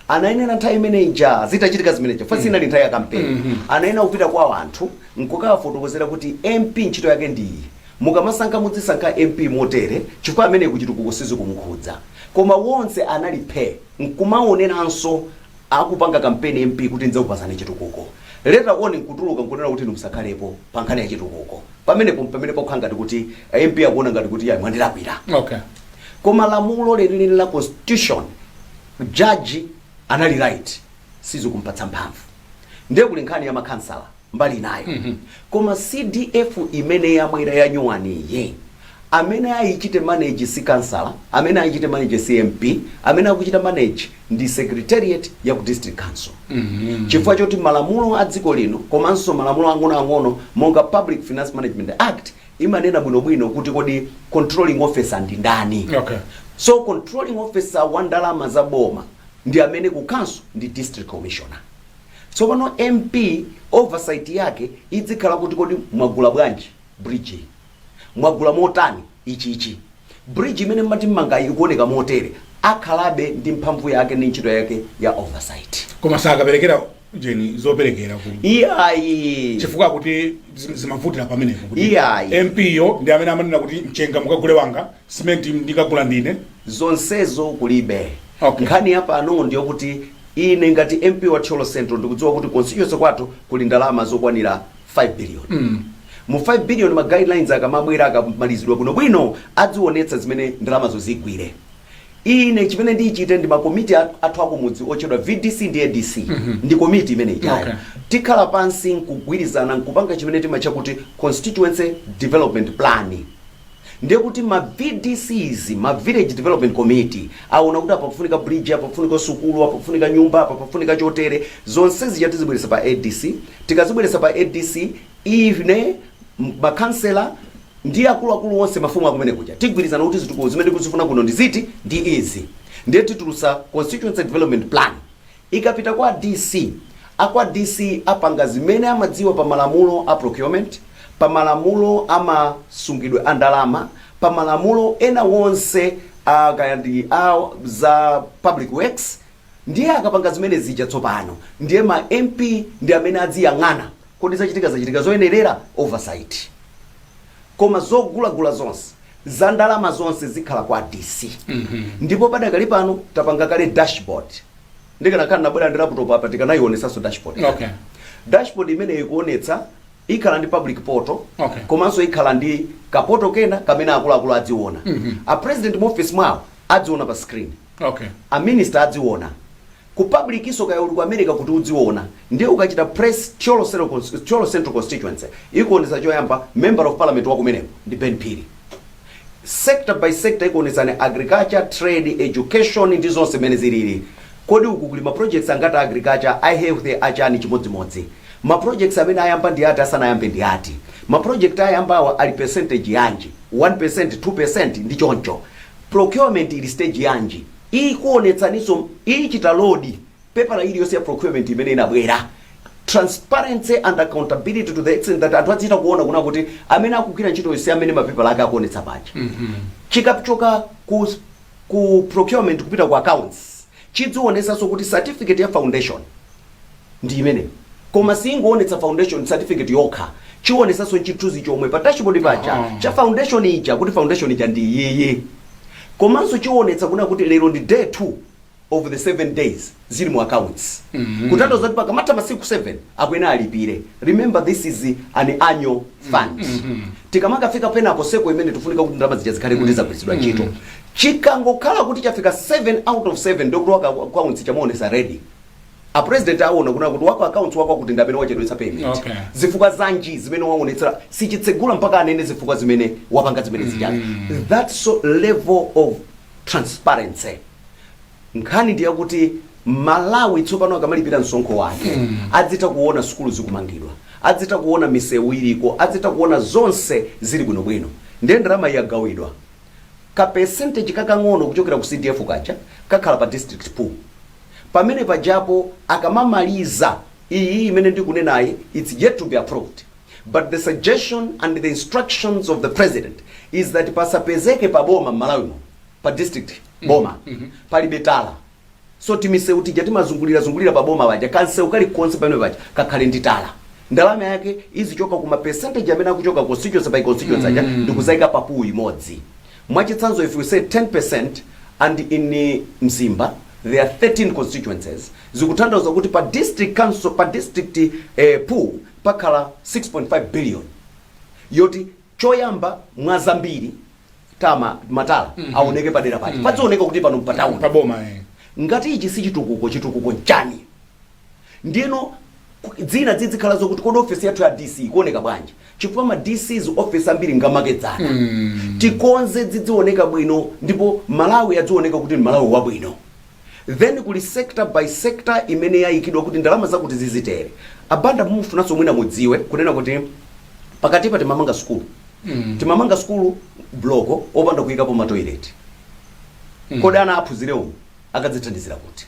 anayenera nthawi imene ija zitachitika zimeneja, fa sinali nthawi ya kampeni, anayenera kupita kwa anthu nkukawafotokozera kuti MP ntchito yake ndi iyi, mukamasankha mudzisankha MP motere, chifukwa amene kuchitukuko sizikumukhudza. Koma wonse anali phe nkumaoneranso akupanga kampeni MP kuti ndidzakupasani chitukuko, later on nkutuluka nkunena kuti inu musakhalepo pa nkhani ya chitukuko. Pamenepo pamene pokhala ngati kuti MP akuona ngati kuti ya mwandilakwira. Koma lamulo lenileni la constitution, jaji anali right, sizikumpatsa mphamvu. Ndiye kuli nkhani ya makhansala mbali inayo. Koma CDF imene yabwera ya new one iyi, amene ayichite manage si kansala, amene ayichite manage si MP, amene akuchita manage ndi secretariat ya ku district council, chifukwa choti malamulo a dziko lino komanso malamulo ang'onoang'ono monga Public Finance Management Act imanena bwinobwino kuti kodi controlling officer ndi ndani. So controlling officer wa ndalama za boma ndi amene ku council ndi district commissioner. Tsopano MP oversight yake idzikhala kuti kodi mwagula bwanji bridge, mwagula motani ichichi, bridge imene mmati mmangayi ikuoneka motere, akhalabe ndi mphamvu yake ndi ntchito yake ya oversight. Koma sakaperekera jeni zoperekera ku Iyayi. Chifukwa kuti zimavutira pamenepo kuti Iyayi. MP yo ndi amene amanena kuti mchenga mukagule wanga, simenti ndikagula ndine. Zonsezo kulibe. Okay. Nkhani ya pano ndiyokuti ine ngati MP wa Thyolo Central ndikudziwa kuti constituency kwathu kuli ndalama zokwanira 5 billion. Mu 5 billion, ma guidelines akamabwera, akamalizidwa bwinobwino, adzionetsa zimene ndalamazo zigwire. Ine chimene ndichite ndi makomiti athu akumudzi otchedwa VDC ndi ADC, ndi komiti imene ijayo. Tikhala pansi nkugwirizana nkupanga chimene timatcha kuti constituency development plan. Ndiye kuti ma VDCs, ma village development committee, aona kuti apa pafunika bridge, apa pafunika sukulu, apa pafunika nyumba, apa pafunika chotere, zonse zija tizibweretsa pa ADC. Tikazibweretsa pa ADC, ine, makansela ndi akuluakulu onse, mafumu akumene kuja, tigwirizana kuti zitukuko zimene tikuzifuna kuno ndi ziti, ndi izi. Ndiye titulusa constituency development plan. Ikapita kwa DC, akwa DC apanga zimene amadziwa pa malamulo a procurement, pa malamulo amasungidwe a ndalama, pa malamulo ena wonse kaya ndi a za public works. Ndiye akapanga zimene zija, tsopano ndiye ma MP ndi amene adziyang'ana kodi zachitika, zachitika zoyenerera, oversight. Koma zogulagula zonse za ndalama zonse zikhala kwa DC. Ndipo padakali pano tapanga kale dashboard. Ndikanakhala nabwera ndi laptop apa, tikanayionesanso dashboard. Dashboard imene ikuonetsa ikhala ndi public portal, komanso ikhala ndi ka portal kena kamene akuluakulu adziona. A president mu office mwawo adziona pa screen, a minister adziona ku public iso, kaya uli ku America kuti udziona. Ndiye ukachita press Thyolo Central constituency, ikuonetsa choyamba member of parliament wakumeneko ndi Ben Phiri. Sector by sector ikuonetsani agriculture, trade, education ndi zonse zimene zilili. Kodi uku kuli ma projects angati agriculture, a health, achani? Chimodzimodzi ma projects amene ayamba ndi ati, asanayambe ndi ati, ma project ayambawa ali percentage yanji, 1%, 2% ndi choncho, procurement ili stage yanji. Ikuonetsaninso, ichita load pepala iliyonse ya procurement imene inabwera. Transparency and accountability to the extent that anthu azichita kuona kuna kuti amene akugwira ntchito si amene mapepala ake akuonetsa paja. Chikachoka ku procurement kupita ku accounts, chidzionetsanso kuti certificate ya foundation ndi imene, koma singoonetsa foundation certificate yokha, chionetsanso chithunzi chomwe pa dashboard paja cha foundation ija, kuti foundation ija ndi iyiyi. Komanso chionetsa kuna kuti lero ndi day 2 of the 7 days zili mu accounts, kutanthauza kuti pakamatha masiku 7 akwena alipire. Remember, this is an annual fund. Tikamakafika penapo seko imene tifunika kuti ndalama zija zikhale kuti zagwiritsidwa ntchito, chikangokhala kuti chafika 7 out of 7, ndikuti waka accounts chamuonesa ready, a president aona kuna kuti wako accounts wako kuti ndamene wachedwetsa payment. Zifukwa zanji zimene waonetsera, sichitsegula mpaka anene zifukwa zimene wapanga zimene zichazo. That's so level of transparency. Nkhani ndi yakuti Malawi tsopano akamalipira msonkho wake, adzitha kuona sukulu zikumangidwa, adzitha kuona misewu iliko, adzitha kuona zonse zili bwinobwino. Ndiye ndalama yagawidwa, ka percentage kakang'ono kuchokera ku CDF kaja kakhala pa district pool. Pamene pajapo akamamaliza iyi imene ndikunenayi, it's yet to be approved. But the suggestion and the instructions of the President is that pasapezeke pa boma m'Malawimo, pa district boma palibe tala. So timisewu tija timazungulira zungulira pa boma paja, kansewu kalikonse pamene paja kakhale ndi tala. Ndalama yake izichoka kuma percentage amene akuchoka constituency by constituency aja ndikuzayika pa pool imodzi. Mwachitsanzo, if we say 10% and in Mzimba there are 13 constituencies, zikutanthauza kuti pa district council, pa district pool pakhala 6.5 billion yoti choyamba mwa zambiri tama matala aoneke padera paja, padzioneka kuti pano mpatauni. Paboma, eh. Ngati ichi si chitukuko, chitukuko nchani? Ndiyeno dzina zizikhala zokuti kodi ofesi yathu ya DC ikuoneka bwanji? Chifukwa ma DCs office ambiri ngamakedzana. Tikonze zidzioneka bwino ndipo Malawi adzioneka kuti ndi Malawi wabwino. Then kuli sector by sector imene yayikidwa kuti ndalama zakuti zizitere. Abanda, mumufunanso mwina mudziwe kunena kuti pakatipa timamanga sukulu, timamanga sukulu block opanda kuyikapo matoilet. Kodi ana aphunzire umu akadzithandizira kuti?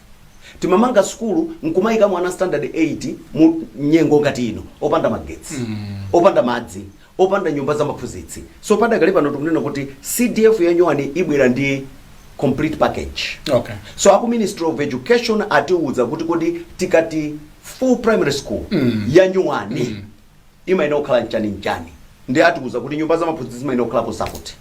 Timamanga sukulu nkumayika mwana standard 8 mu nyengo ngati ino opanda magetsi, opanda madzi, opanda nyumba za maphunzitsi. So padakali pano tikunena kuti CDF yanyowani ibwera ndi complete package. So aku Ministry of Education atiuza kuti kodi tikati full primary school yanyowani imayenera kukhala mchani mchani, ndi atiuza kuti nyumba za maphunzitsi zimayenera kukhalapo zakuti,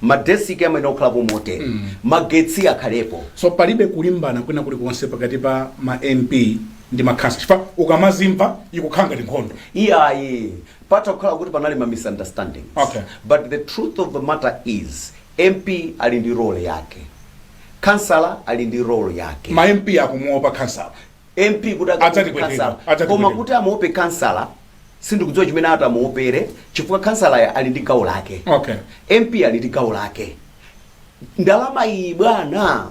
madesiki amayenera kukhalapo motere, magetsi akhalepo. So palibe kulimbana kwina kulikonse pakati pa ma MP ndi makhansala? Chifukwa ukamazimva ikukhala ngati nkhondo. Iyayi, patha kukhala kuti panali ma misunderstandings, but the truth of the matter is MP ali ndi role yake, kansala ali ndi role yake. Ma MP akumuopa kansala. MP kuti akamuope Adzatipweteka, kansala, adzatipweteka. koma kuti amuope kansala sindikudziwa chimene atamuopere, chifukwa kansala ali ndi gawo lake, MP ali ndi gawo lake. Ndalama iyi, bwana,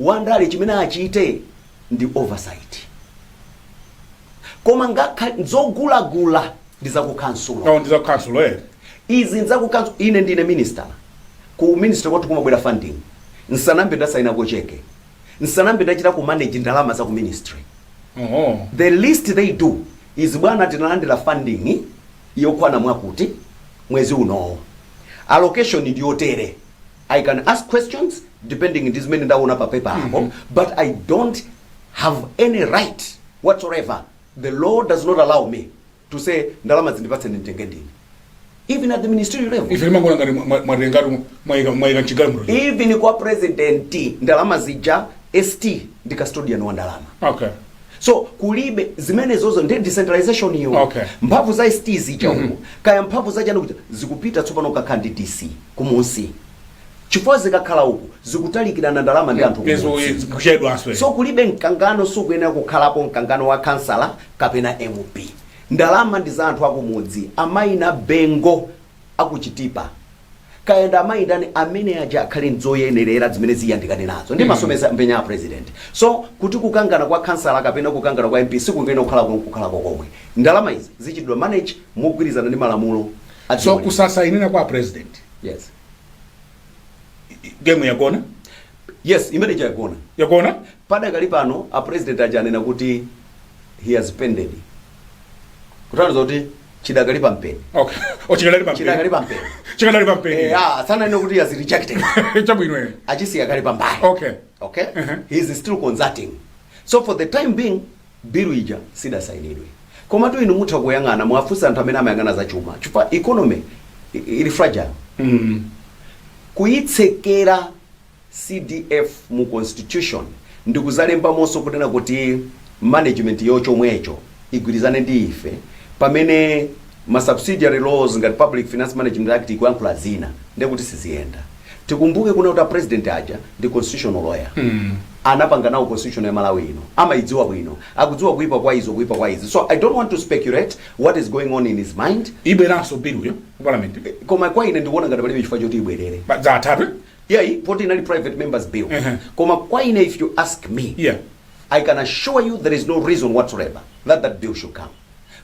wandale chimene achite ndi oversight, koma ngakhale zogulagula ndi zakukhansulo. Oh, ndi zakukhansulo, eh. Izi nzakukhansulo. Ine ndine minister, ku ministry kwathu kumabwera funding. Nsanambe ndasayinako cheke, nsanambe ndachita ku manage ndalama za ku ministry. The least they do is, "Bwana, tinalandira funding yokwana mwakuti mwezi unowo, allocation ndiyotere." I can ask questions depending ndi zimene ndaona pa paper apo, but I don't have any right whatsoever. The law does not allow me to say ndalama zindipatse nditenge ndine, even at the ministerial level. Ife timangona ngati mwatengatu mwayika mchigalimoto. Even kwa President, ndalama zija ST ndi custodian wa ndalama. So kulibe zimenezozo, ndi decentralization iyo. Mphamvu za ST zija uku, kaya mphamvu za chani kuja, zikupita tsopano kukakhala ndi DC kumunsi, chifukwa zikakhala uku zikutalikirana ndalama ndi anthu kumunsi. Kuchedwanso. So kulibe mkangano, sukuyenera kukhalapo mkangano wa kansala kapena MP. Ndalama ndi za anthu akumudzi, amayi na bengo akuchitipa, kayenda amayi ndani amene aja akhale nzoyenerera zimene ziyandikane nazo ndi masomphenya mpenya a President. So kuti kukangana kwa kansala kapena kukangana kwa MP sikuyenera kukhalako komwe. Ndalama izi zichitidwa manage mogwirizana ndi malamulo a So dziko lino. Kusasayinira kwa President, Yes. game yagona. Yes, imene yagona. Yagona. Padakali pano a President aja anena kuti he has pended, kutanthauza kuti chidakali pampeni. Okay, o, chikadali pampeni. Chidakali pampeni. Chikadali pampeni. Ah, sananene kuti he has rejected. Chabwino, eh. Achisiya kali pambali. Okay. He is still consulting, so for the time being bill ija sidasayinidwe. Komatu inu mutha kuyang'ana, mwafunsa anthu amene amayang'ana za chuma, chifukwa economy ili fragile. Kuyitsekera CDF mu constitution ndikuzalembamonso kunena kuti management yochomwecho igwirizane ndi ife, pamene ma subsidiary laws ngati Public Finance Management Act ikuyankhula zina, ndekuti siziyenda. Tikumbuke kuna kuti a President aja ndi constitutional lawyer. Anapanga nawo constitution ya Malawi ino, amayidziwa bwino, akudziwa kuipa kwa izo, kuipa kwa izi. So I don't want to speculate what is going on in his mind. Ibweranso biluyo ku parliament? Koma kwa ine ndikuona ngati palibe chifukwa choti ibwerere. Zatatu. Yeah, poti inali private members bill. Koma kwa ine, if you ask me, I can assure you there is no reason whatsoever that that bill should come,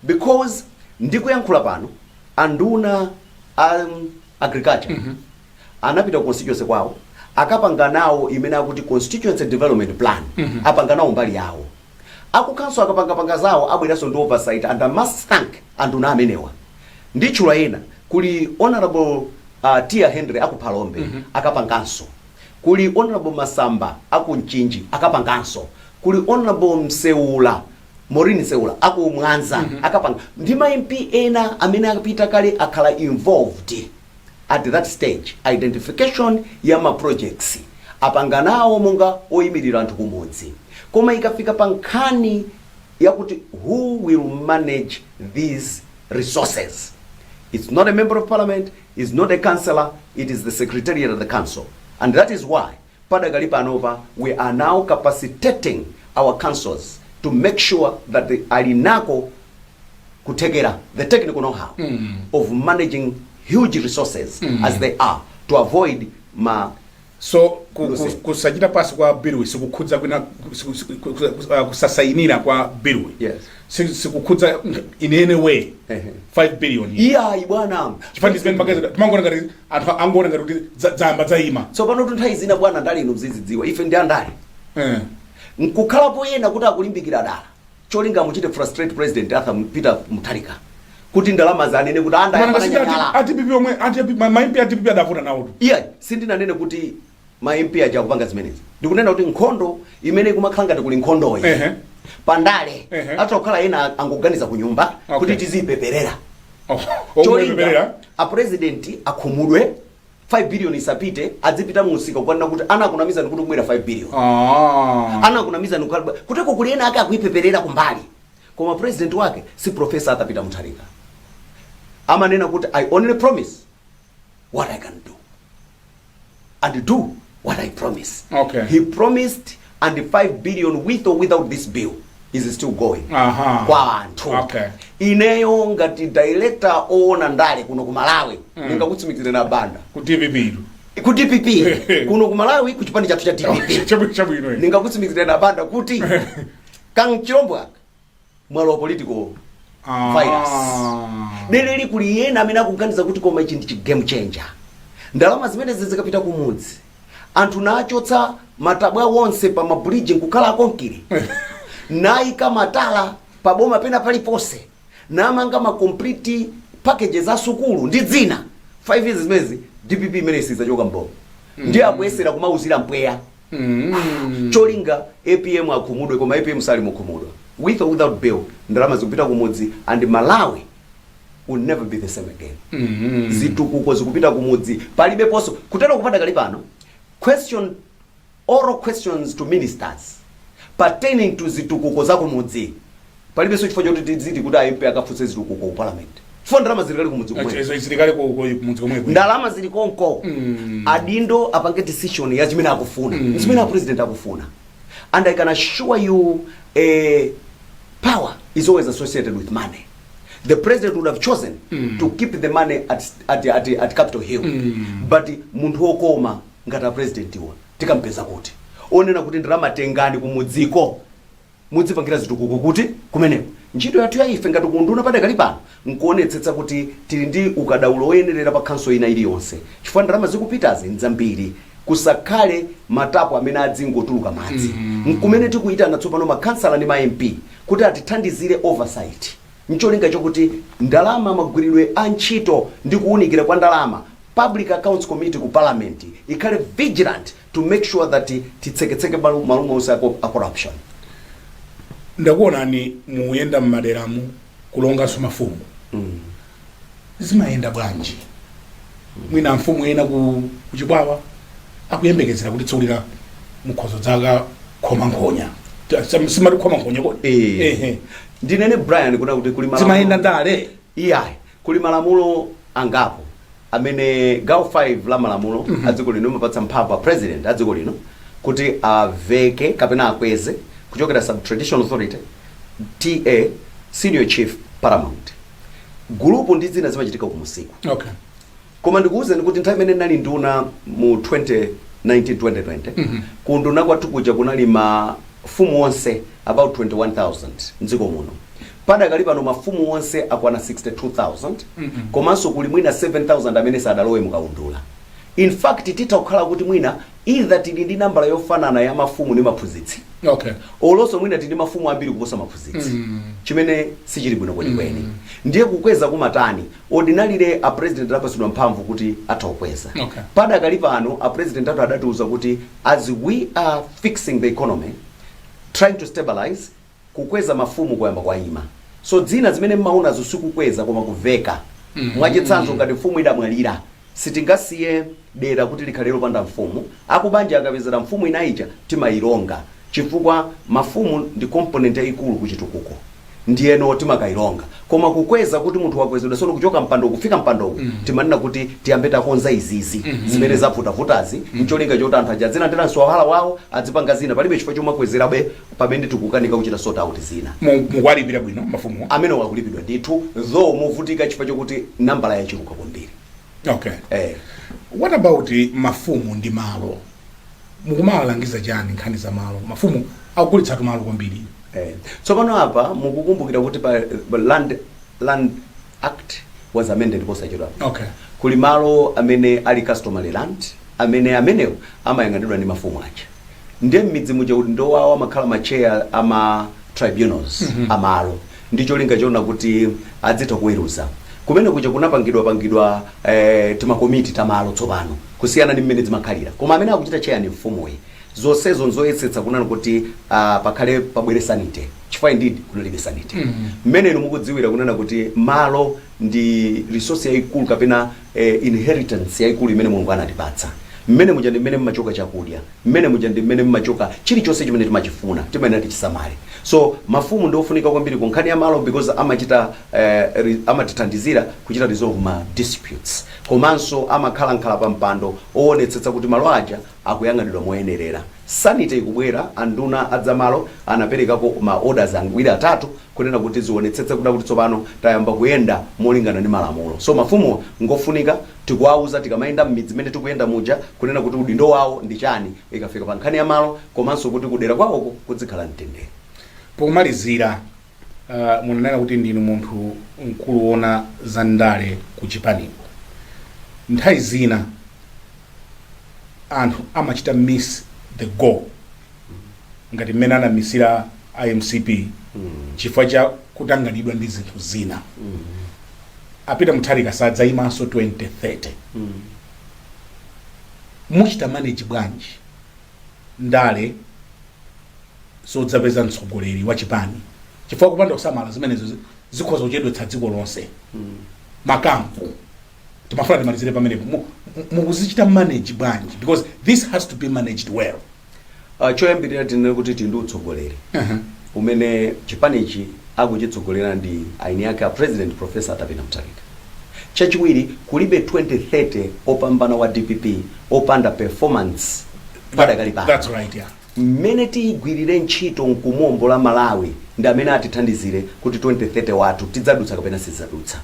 because ndikuyankhula pano anduna agriculture anapita ku constituency kwawo, akapanga nawo imene akuti constituency development plan. Apanga nawo mbali yawo. Akukhanso akapangapanga zawo, abweranso ndi oversight. And I must thank anduna amenewa. Nditchula ena: kuli Honorable Tia Henry aku Phalombe, akapanganso. Kuli Honorable Masamba aku Mchinji, akapanganso. Kuli Honorable Mseula, Maureen Mseula aku Mwanza, akapanga. Ndi ma MP ena amene akapita kale, akhala involved at that stage, identification ya ma projects, apanga nawo monga oyimirira anthu kumudzi. Koma ikafika pa nkhani yakuti who will manage these resources, it's not a member of parliament, it's not a councillor, it is the secretariat of the council. And that is why padakali panopa we are now capacitating our councils to make sure that they ali nako kuthekera, the technical know-how of managing huge resources as they are, to avoid ma So Lose. Kusachita pass kwa bill sikukhudza kwina, kusasayinira kwa bill sikukhudza in any way 5 billion? Iyayi, bwana. Chifukwa zimene magazeti timangoona ngati anthu angoona ngati kuti dzamba dzayima. Tsopano nthawi zina, bwana, ndale ino mzizidziwa, ife ndi andale, nkukhalapo yena kuti akulimbikira dala cholinga muchite frustrate President Arthur Peter Mutharika kuti ndalama zanene kuti anda Mana ngasi yapana. A DPP omwe ma MP a DPP adavuta nawo. Iya, sindinanene kuti ma MP aja akupanga zimenezi. Ndikunena kuti nkhondo imene ikumakhala ngati kuli nkhondoyi pandale, atha kukhala ena angoganiza ku nyumba kuti tiziyipeperera Cholinga cholinga a president akhumudwe, 5 billion isapite, adzipita musika kukanena kuti anakunamiza kuti kubwera 5 billion, anakunamiza kuteko kuli ena ake akuipeperera kumbali. Koma president wake si Professor Arthur Peter Mutharika. Amanena kuti, "I only promise what I can do and do what I promise." He promised, and the 5 billion, with or without this bill, is still going kwa anthu. Ineyo ngati director oona ndale kuno ku Malawi, ndingakutsimikizire na banda Ku DPP itu. Ku DPP kuno ku Malawi, ku chipani chathu cha DPP. Chabwino, chabwino. Ndingakutsimikizire na banda kuti kanchilombo aka mwalo wa political virus deleli kuli yena amene akuganiza kuti koma ichi ndi chi game changer. Ndalama zimenezi zikapita kumudzi, anthu nachotsa matabwa wonse pa mabridge nkukhala akonkire, nayika matala paboma pena paliponse, namanga ma complete packages a sukulu ndi dzina, 5 years zimenezi DPP imene sizachoka mboma. Ndiye akuyesera kumauzira mpweya cholinga APM akhumudwe. Koma APM sali mukhumudwa. With or without bill, ndalama zikupita kumudzi and Malawi will never be the same again. Zitukuko zikupita kumudzi, palibeponso kutero kupadakali pano question, oral questions to ministers pertaining to zitukuko za kumudzi, palibenso chifukwa choti tiziti kuti a MP akafunse zitukuko ku parliament, chifukwa ndalama zilikali kumudzi kumwe. Zilikali kumudzi komweko. Ndalama zili konko. Adindo apange decision ya chimene akufuna, zimene a president akufuna. And I can assure you, power is always associated with money. The president would have chosen to keep the money at Capitol Hill, but munthu wokoma ngati a president iwa tikampeza kuti onena kuti ndalama tengani kumudziko, mudzipangira zitukuko kuti kumeneko. Ntchito yathu ya ife ngati kunduna padakali pano nkuonetsetsa kuti tili ndi ukadaulo woyenerera pa khanso ina iliyonse, chifukwa ndalama zikupitazi nzambiri, kusakhale matapo amene adzingotuluka madzi. Nkumene tikuyitana tsopano makhansala ndi ma MP kuti atithandizire oversight, ncholinga chokuti ndalama, magwiridwe a ntchito ndi kuwunikira kwa ndalama, Public Accounts Committee ku parliament ikhale vigilant to make sure that titseketseke malumo onse a corruption. Ndakuonani muyenda mmaderamu kulonganso mafumu. Zimayenda bwanji? Mwina mfumu ena ku Chikwawa akuyembekezera kuti tsiku lina mukhozo dzaka khoma nkhonya. Simati khoma nkhonya kodi? Eh. Ehe. Ndinene, Brian, kuna kuti kuli malamulo- Zimayenda ndale? Iyayi, kuli malamulo angapo amene gawo 5 la malamulo a dziko lino imapatsa mphamvu a president a dziko lino kuti aveke kapena akweze kuchokera sub traditional authority, TA, senior chief, paramount, gulupu ndi zina zimachitika kumusiku. Koma ndikuwuzeni kuti nthawi imene ndinali nduna mu 2019 2020, ku nduna kwathu kuja kunali mafumu onse about 21,000 mdziko muno. Padakali pano mafumu onse akwana 62,000, komanso kuli mwina 7,000 amene sadalowe mukaundula. In fact, titha kukhala kuti mwina either tili ndi nambala yofanana ya mafumu ndi maphunzitsi, olonso mwina tili ndi mafumu ambiri kuposa maphunzitsi, chimene sichili bwino kwenikweni. Ndiye kukweza kumatani? Ordinarily, a president adapatsidwa mphamvu kuti atha kukweza. Padakali pano, a president athu adatiuza kuti as we are fixing the economy, trying to stabilize, kukweza mafumu kuyamba kwayima. So dzina zimene mmaonazo sikukweza koma kuveka. Mwachitsanzo, ngati mfumu idamwalira, sitingasiye dera kuti likhale lopanda mfumu. Akubanja akapezera mfumu inaija, timayilonga, chifukwa mafumu ndi component yayikulu kuchitukuko. Ndiyeno timakayilonga. Koma kukweza kuti munthu wakwezedwa sono kuchoka mpando kufika mpandoku, timanena kuti tiyambe takonza izizi zimene zavutavutazi, ncholinga choti anthu aja azilandiranso wahala wawo, adzipanga zina. Palibe chifukwa chomakwezerabe pamene tikukanika kuchita sort out zina. Mukuwalipira bwino mafumu? Amene wakulipidwa ndithu, though muvutika chifukwa chokuti nambala yachuluka kwambiri. What about mafumu ndi malo? Mukumawalangiza chani nkhani za malo? Mafumu akugulitsatu malo kwambiri. Tsopano apa mukukumbukira kuti pa Land Act was amended posachedwa. Kuli malo amene ali customary land, amene amenewo amayang'anidwa ndi mafumu aja. Ndiye m'midzi muja kuti ndowawo amakhala ma chair ama tribunals amalo, ndi cholinga choona kuti adzitha kuweruza. Kumene kuja kunapangidwa pangidwa timakomiti tamalo tsopano, kusiyana ndi mmene zimakhalira. Koma amene akuchita chair ni mfumuyi. Zonsezo nzoyesetsa kunena kuti pakhale, pabwere sanity, chifukwa indeed kunalibe sanity. Mmene inu mukudziwira kunena kuti malo ndi resource yayikulu kapena inheritance yayikulu imene Mulungu anatipatsa. Mmene muja ndi mmene mmachoka chakudya, mmene muja ndi mmene mmachoka chilichonse chimene timachifuna. Timayenera tichisamale. So mafumu ndi ofunika kwambiri ku nkhani ya malo because amachita amatithandizira kuchita resolve ma disputes, komanso amakhala nkhala pa mpando owonetsetsa kuti malo aja akuyang'anidwa moyenerera. Sanity ikubwera. Anduna adzamalo anaperekako ma orders awiri atatu kunena kuti zionetsetse kuda kuti tsopano tayamba kuyenda molingana ndi malamulo. So mafumu ngofunika, tikuwauza tikamayenda m'midzi imene tikuyenda muja kunena kuti udindo wawo ndi chani ikafika pa nkhani ya malo, komanso kuti kudera kwawoko kuzikhala mtendere. Pomalizira, munanena kuti ndinu munthu mkulu wona za ndale ku chipaniko. Nthawi zina anthu amachita miss the goal, ngati mmene anamisira iMCP chifukwa cha kutanganidwa ndi zinthu zina. A Peter Mutharika sadzayimanso 2030. Muchita manage bwanji ndale zodzapeza mtsogoleri wa chipani? Chifukwa kupanda kusamala, zimenezo zikhoza kuchedwetsa dziko lonse. Ma camp, timafuna timalizire pamenepo. Mukuzichita manage bwanji? Because this has to be managed well. Choyambirira tinene kuti tili ndi utsogoleri umene chipanichi akuchitsogolera ndi aini ake a President, Professor Arthur Peter Mutharika. Chachiwiri, kulibe 2030 opambana wa DPP opanda performance padakali pano. That's right, yeah. Mmene tiyigwirire ntchito nkumombo la Malawi ndi amene atithandizire kuti 2030 wathu tidzadutsa kapena sidzadutsa.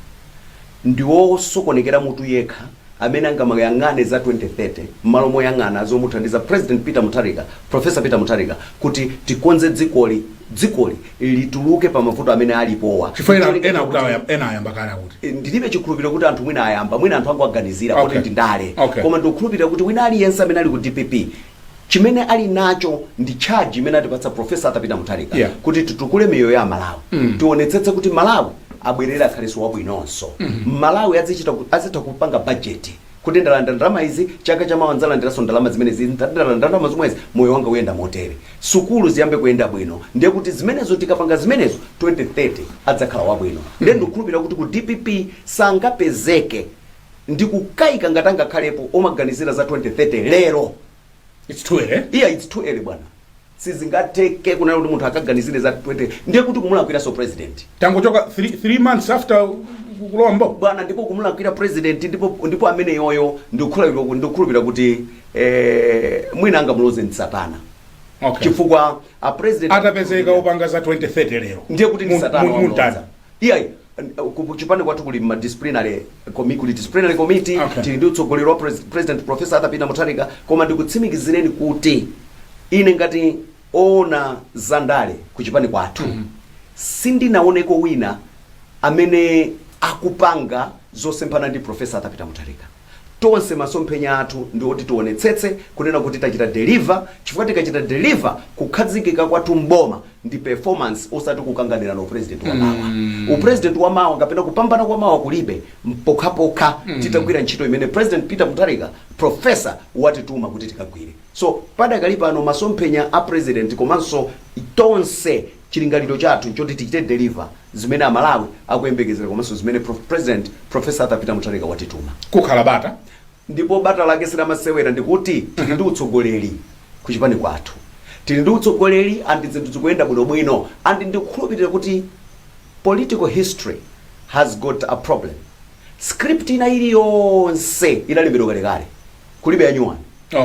Ndiwosokonekera mutu yekha amene angamayang'ane za 2030 m'malo moyang'ana zomuthandiza President Peter Mutharika, Professor Peter Mutharika, kuti tikonze dzikoli, dzikoli lituluke pa mavuto amene alipowa. Chifukwa ena akuti ena ayamba kale akuti. Ndilibe chikhulupiriro kuti anthu mwina ayamba, mwina anthu angoaganizira kuti ndi ndale. Koma ndikukhulupirira kuti wina aliyense amene ali ku DPP, chimene ali nacho ndi charge imene atipatsa Professor Arthur Peter Mutharika kuti titukule miyoyo ya Malawi, tionetsetse kuti Malawi abwerere akhalenso wabwinonso, Malawi azitha kupanga budget kuti ndalanda ndalama izi, chaka chamawa ndzalandiranso ndalama zimenezi, ndalanda ndalama zomwezi, moyo wanga uyenda motere, sukulu ziyambe kuyenda bwino. Ndiye kuti zimenezo, tikapanga zimenezo, 2030 adzakhala wabwino. Ndiye ndikukhulupirira kuti ku DPP sangapezeke, ndikukayika ngati angakhalepo omaganizira za 2030 lero. It's too early. Iya, it's too early, bwana. Sizingatheke kunena kuti munthu akaganizire za 20, ndiye kuti kumulakwiranso president. Tangochoka 3 months after kulowa mbo Bwana, ndipo kumulakwira president, ndipo amene yoyo ndikukhulupirira kuti mwina angamuloze ndi Satana, chifukwa a president atapezeka upanga za 2030 lero, ndiye kuti ndi Satana muntani? Wamuloza. Iyayi, ku chipani kwathu kuli ma disciplinary committee, kuli disciplinary committee. Tili ndi utsogoleri wa President Professor Arthur Peter Mutharika. Koma ndikutsimikizireni kuti ine ngati oona zandale ku chipani kwathu, sindinaoneko wina amene akupanga zosemphana ndi Professor Arthur Peter Mutharika. Tonse masomphenya athu ndi oti tionetsetse kunena kuti tachita deliver, chifukwa tikachita deliver kukhazikika kwathu mboma ndi performance, osati kukanganirana upresident wa mawa. Upresident wa mawa kapena kupambana kwa mawa kulibe pokhapokha titagwira ntchito imene President Peter Mutharika, Professor, watituma kuti tikagwire. So padakali pano masomphenya a President komanso tonse chilingaliro chathu nchoti tichite deliver zimene Amalawi akuyembekezera komanso zimene President Professor Arthur Peter Mutharika watituma. Kukhala bata. Ndipo bata lake silamasewera. Ndikuti tili ndi utsogoleri kuchipani kwathu, tili ndi utsogoleri and zinthu zikuyenda bwinobwino, and ndikukhulupirira kuti political history has got a problem. Script ina iliyonse inalembedwa kalekale, kulibe ya new one.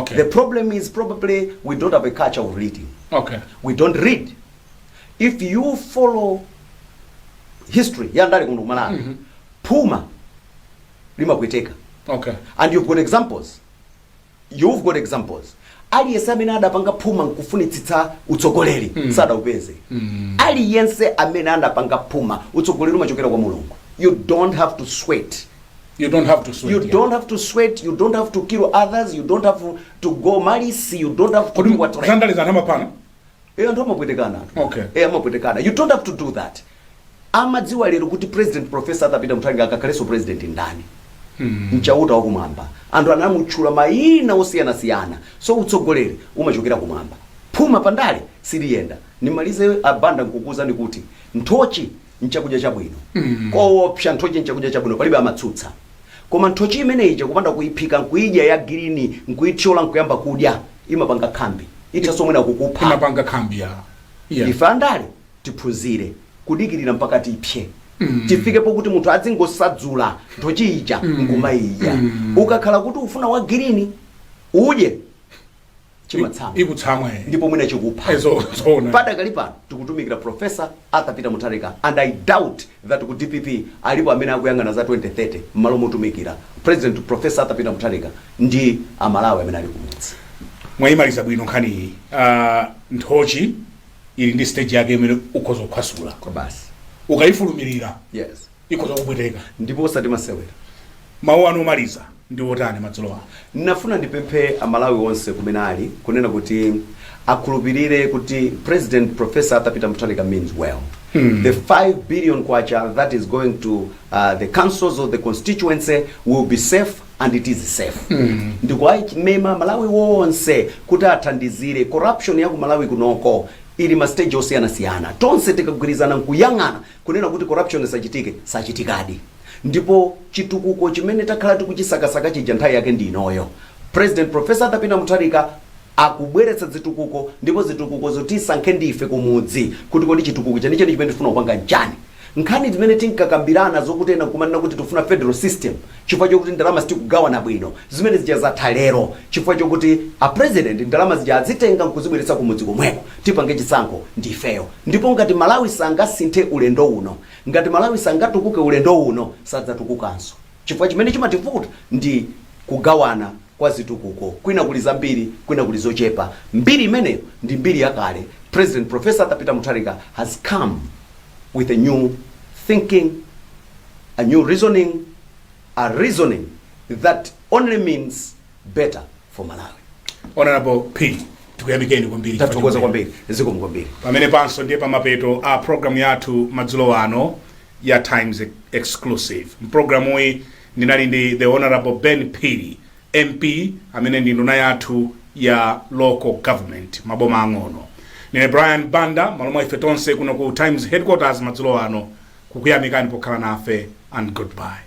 The problem is probably we don't have a culture of reading. We don't read. If you follow history ya ndale kuno kumalawi, phuma limapweteka. And you've got examples, you've got examples. Aliyense amene adapanga phuma nkufunitsitsa utsogoleri sadaupeze. Aliyense amene adapanga phuma, utsogoleri umachokera kwa Mulungu. You don't have to sweat. You don't have to sweat. You don't have to sweat, you don't have to kill others, you don't have to go malice, you don't have to Kodi do whatever. Zandale anthu amapana? Eh, anthu amapwetekana anthu. Eh, amapwetekana. You don't have to do that. Amadziwa lero kuti President Professor Arthur Peter Mutharika akakhalenso president ndani? Mchauta wakumwamba. Anthu anamutchula mayina osiyanasiyana. So utsogoleri umachokera kumwamba, phuma pandale siliyenda. Nimalize, abanda, nkukuuzani kuti nthochi nchakudya chabwino koopsa. Nthochi nchakudya chabwino, palibe amatsutsa. Koma nthochi imeneyi kupanda kuyiphika nkuidya ya green, nkuithyola nkuyamba kudya, imapanga khambi, itha mwina kukupha. Imapanga khambi ya, yeah. Ife andale tiphunzire kudikirira mpaka tipye, tifike pokuti munthu adzingosadzula nthochi ija nkumayidya. Ukakhala kuti ufuna wa green udye, chimatsama. Ikutsamwa, eh. Ndipo mwina chikupha. Zoona. Padakali pano tikutumikira Professor Arthur Peter Mutharika, and I doubt that ku DPP alipo amene akuyang'ana za 2030 m'malo motumikira President Professor Arthur Peter Mutharika ndi Amalawi amene ali kumudzi. Mwayimaliza bwino nkhani iyi. Nthochi ili ndi stage yake imene ukhoza kukhwasula. Basi. Ukayifulumirira ikhoza kupweteka. Ndipo osati masewera. Mawu anu omaliza ndi otani madzulo ano? Nafuna ndipemphe Amalawi onse kumene ali kunena kuti akhulupirire kuti President Professor Arthur Peter Mutharika means well. The 5 billion kwacha that is going to the councils of the constituency will be safe, and it is safe. Ndikuwamema Malawi wonse kuti athandizire. Corruption ya ku Malawi kunoko ili ma stage osiyanasiyana. Tonse tikagwirizana nkuyang'ana kunena kuti corruption isachitike, sachitikadi. Ndipo chitukuko chimene takhala tikuchisakasaka chija, nthawi yake ndi inoyo. President Professor Arthur Peter Mutharika akubweretsa zitukuko, ndipo zitukuko zotisankhe ndife kumudzi kuti kodi chitukuko chenicheni chimene tifuna kupanga nchani. Nkhani zimene tinkakambirana zokuti ena nkumanena kuti tifuna federal system chifukwa chokuti ndalama sitikugawana bwino, zimene zija zatha lero chifukwa chokuti a President ndalama zija azitenga nkuzibweretsa kumudzi komweko. Tipange chisankho ndifeyo. Ndipo ngati Malawi sangasinthe ulendo uno, ngati Malawi sangatukuke ulendo uno, sadzatukukanso, chifukwa chimene chimativuta ndi kugawana kwa zitukuko. Kwina kuli zambiri, kwina kuli zochepa. Mbiri imeneyo ndi mbiri yakale. President Professor Arthur Peter Mutharika has come with a new thinking, a new reasoning, a reasoning that only means better for Malawi. Honorable P, tikuyamikeni kwambiri. Tathokoza kwambiri, zikomo kwambiri. Pamene panso ndiye pamapeto a programu yathu madzulo ano ya Times Exclusive. Mpulogalamuyi ndinali ndi the Honorable Ben Phiri, MP, amene ndi nduna yathu ya local government, maboma ang'ono. Ndine Brian Banda, malo mwa ife tonse kuno ku Times headquarters madzulo ano, kukuyamikani pokhala nafe, and goodbye.